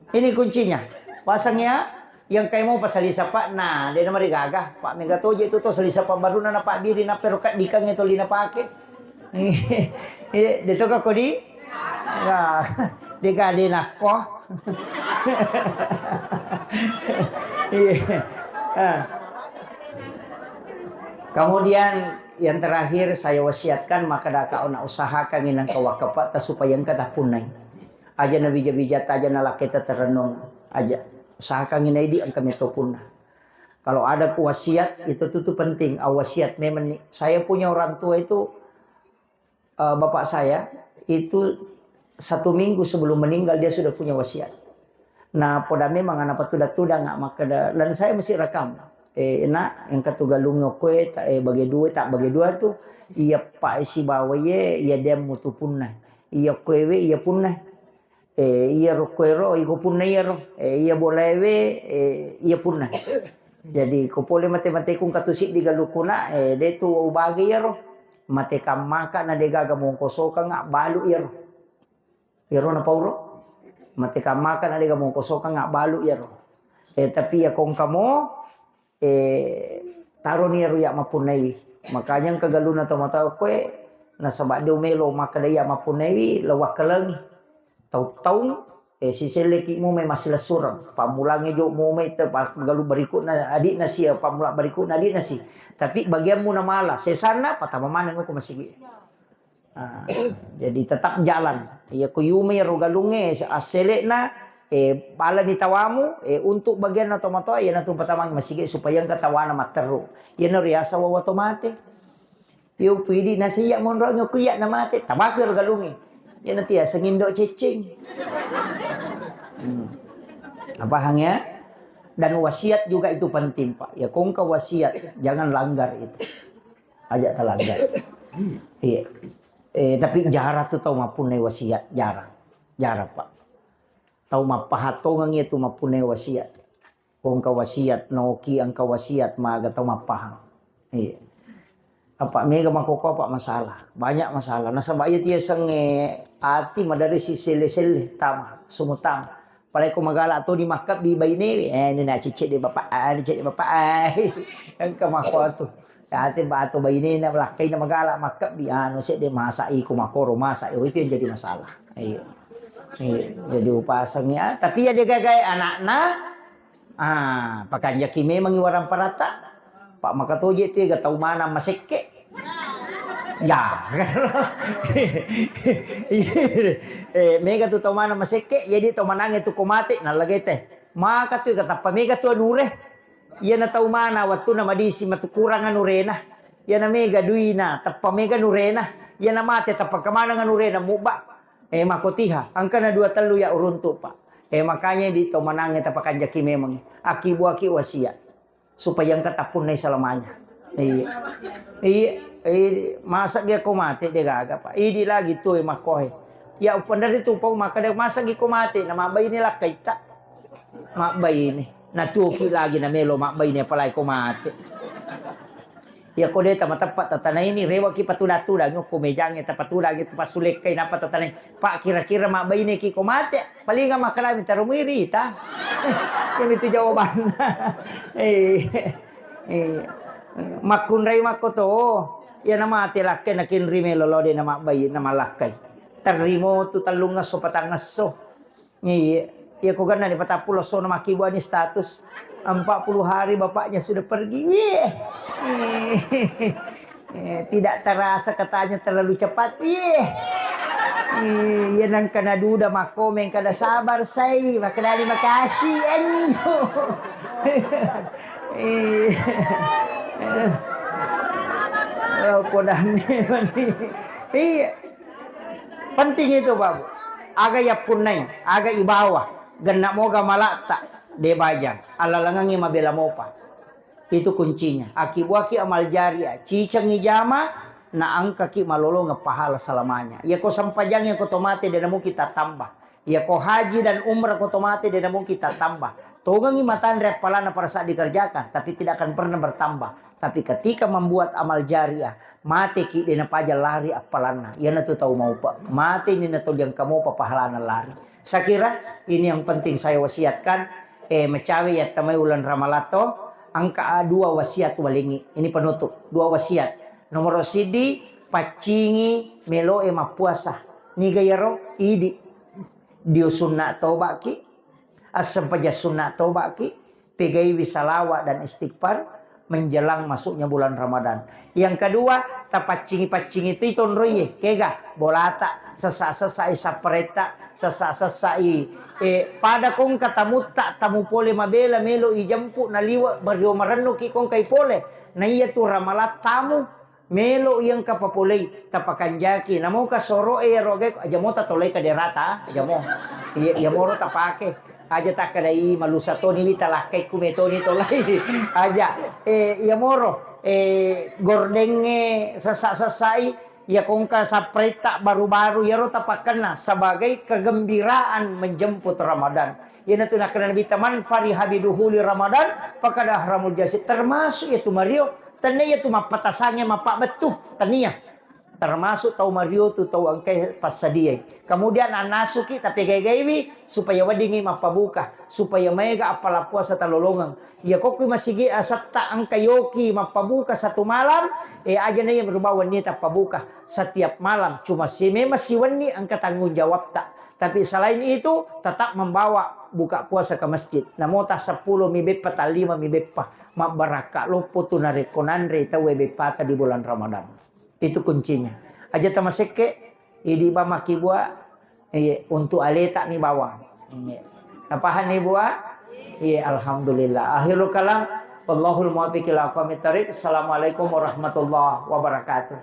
Ini kuncinya. Pasang ya, yang kayak mau pasali sapa, nah, dia nomor gaga. Pak Mega Toje itu tuh sali sapa baru nana Pak Biri, na perokat dikang itu lina pakai. Iya, dia tuh kok di? Nah, dia gak ada nakko. Iya. Ah. Kemudian yang terakhir saya wasiatkan, maka daka ona usahakan inang kawakapa ta supaya engka tapunai. Aja na bija-bija ta, aja na laketa terrenung. Aja usahakan inai di engka metopunna. Kalau ada ku wasiat itu tuh, tuh penting. Ah, wasiat memang nih. Saya punya orang tua itu, eh, bapak saya itu satu minggu sebelum meninggal dia sudah punya wasiat. Na poda memang ana patuda-tudang makkeda, "Lan saya mesti rekam." Eh, nak, engka tu galung okkoe, ta, eh, bage dua, tak bage dua tu, iya pa sibawa ye, iya demmu tu punna. Iya koewe, iya punna. Eh, iya ro koero, iko punna iya ro. Eh, iya bolaewe, eh, iya punna. Jadi ko pole mate-mateku engka tu siddi galukuna, eh, de tu ubage iya ro. Mate kammaka na degaga mongkosokanga balu iya ro. Iyaro napauro, mate kammaka na dega mongkosokang abbalu iyaro. Eh, tapi iya kongkamo, eh, taroni iyaro iya mappunnaiwi. Makanya engka galunna tomatoa koe, nasaba de melo makkeda iya mappunnaiwi, lo wakkalengi. Taung-taung, eh, siselleki mume massilessureng. Pammulangnge jo mume te pa-, galu berikutna adikna sia, pammula berikutna adikna si. Tapi bagiammu namala, sesanna patama maneng ko masigi. Ah, jadi tetap jalan. Iya ko yume ro galungnge, assele'na, eh, balani tawamu, eh, untuk bagianna tomatoa, iyanatu patamangi masigi supaya engka tawana matteru. Iyana riasa wawa to mate. Iyo pidi nasi iya monro ngku iya na mate, tabaku ro galungnge. Iyana tiaseng indo ceceng. Hmm. Paham ya? Dan wasiat juga itu penting, Pak. Ya, kongka wasiat, jangan langgar itu. Aja talanggar. Iya. Eh, tapi jarang tu tau mappunnai wasiat, jarang. Jarang, Pak. Tau mappahatongang iya tu mappunnai wasiat. Ko engka wasiat, noki engka wasiat, maga tau mappahang. Iya. Apa mega makoko apa masalah? Banyak masalah. Nasaba iya tiasengnge ati madari siselle-selle tama, sumu tama. Apalagi ko magala to di makkabbi bainewe, eh, ini na cicit de bapak, ah, ini cicit de bapak, ah. Engka mako tu. Ate ba to bainena lakkaina magala makkabbi, anu sedde masa iko makoro masa, oh, itu yang jadi masalah. Iya. Iya. Jadi upasang ya, tapi ya dia gagai anakna, ah, pakanjaki memang iwarang parata. Pak makatoje tu ga tau mana masekke. Ya. Eh, mega tu tau mana masekke, jadi tau manange tu ko mate, nallagete. Maka tu ga tappa mega tu anure. Iyana tau mana wettunna madisi matu kurang anurena. Iyana mega duina, tappa mega nurena. Iyana mate tappa kemaneng anurena mubba. Eh, makotiha, engkana dua tellu ya uruntu, Pak. Eh, makanya di to manange tapakanjaki memang. Akibuaki wasiat. Supaya engka tappunnai selamanya. Iya. Iya, iya, masa dia ko mate de gaga, Pak. Idi lagi tu makohe. Ya upandari tu pau maka de masa gi ko mate na mabbaine lakkaitta. Mabbaine. Natuoki lagi na melo mabbaine apalagi ko mate. Ya ko de tamateppa tatanaini rewaki patudang-tudang ko mejangnge tapatudangi tapassulekkai napa tatanai. Pak kira-kira mabbaine ki ko mate palinga makkalami tarumuiri ta. Yang itu jawabannya. Eh, eh, makkunrai makko to. Ya na mate lakkai na kinri melo lo de na mabbai na malakkai. Tarimo tu tellungesso patangesso. Iya, iya ko ganna ni patappulo sono makkibuani status. Empat puluh hari bapaknya sudah pergi. Wih. Eh, tidak terasa katanya terlalu cepat. Wih. Iya nang kana duda makkomeng kada sabar sai. Makkedani makasih. Anjo. Iya. Oh, kodame mani. Iya. Penting itu, Pak. Aga yappunnai, aga ibawa, genna moga malatta, de bajang, allalengengngi mabela mopa. Itu kuncinya. Akibuaki amal jariah, cicengi jama, na engkaki malolongeng pahala selamanya. Iya ko sempajang, iya ko tomate, de namuki tatamba. Iya ko haji dan umrah ko tomate, de namuki tatamba. Tongengi matanre appalanna pada saat dikerjakan, tapi tidak akan pernah bertambah. Tapi ketika membuat amal jariah, mateki de napaja lari appalanna. Iyanatu tau maupa. Mate ni natoliang kamopa pahalana lari. Saya kira ini yang penting saya wasiatkan. Eh, macawe yattamai uleng Ramalang to, engka dua wasiat walengi. Ini penutup, dua wasiat. Nomor sidi, paccingi meloe mappuasa. Niga yaro? Idi. Dio sunna tobaki. Assempajang sunna tobaki, pegaiwi salawat dan istighfar menjelang masuknya bulan Ramadan. Yang kedua, tapaccingi-paccingi tu tonroiye, kega bolata, sessa-sessai sapparetta, sessa-sessai, eh, pada kongka tamutta, tamu pole mabela, melo ijempu, naliwe, bario marennuki kongkai pole, na iya tu ramalang tamu, Melo iya engka papolei, tapakanjaki. Namoka soro'e iyaro agae, aja mo tatolei kaderata, aja mo. Iya, iya moro tapake. Aja takkedai malusa toni wi talakkai ku metoni tolai. Aja, eh, iya moro, eh, gordengnge sessa-sessai, iya kongka sapretta baru-baru, iyaro tapakkenna sebagai kegembiraan menjemput Ramadan. Iyanatu nakkeda Nabitta, "Man fariha biduhuli Ramadan, faqad ahramul jazim." Termasuk iyatu mario, tennia iyatu mappatasangnge mappabbettu, tennia. Termasuk tau mario tu tau engkai passadiai. Kemudian annasuki tapegai-gaiwi supaya weddingngi mappabuka, supaya maega appala puasa talolongeng. Iya kokki masigi asetta engka yoki mappabuka satu malam, eh, aja na iya merubah wenni tappabuka setiap malam. Cuma si memang si wenni engka tanggung jawabta. Tapi selain itu tetap membawa buka puasa ke masjid. Namo ta seppulo mi beppa, ta lima mi beppa, mabbarakka loppo tu narekko nanre tauwe beppata di bulan Ramadan. Itu kuncinya. Aja tamasekke, idi ba makkibua, iye, untuk aleta mi bawang. Iye. Napahang ni bua? Iye, alhamdulillah. Akhirul kalam, wallahul muwaffiq ila aqwamit thariq. Assalamualaikum warahmatullahi wabarakatuh.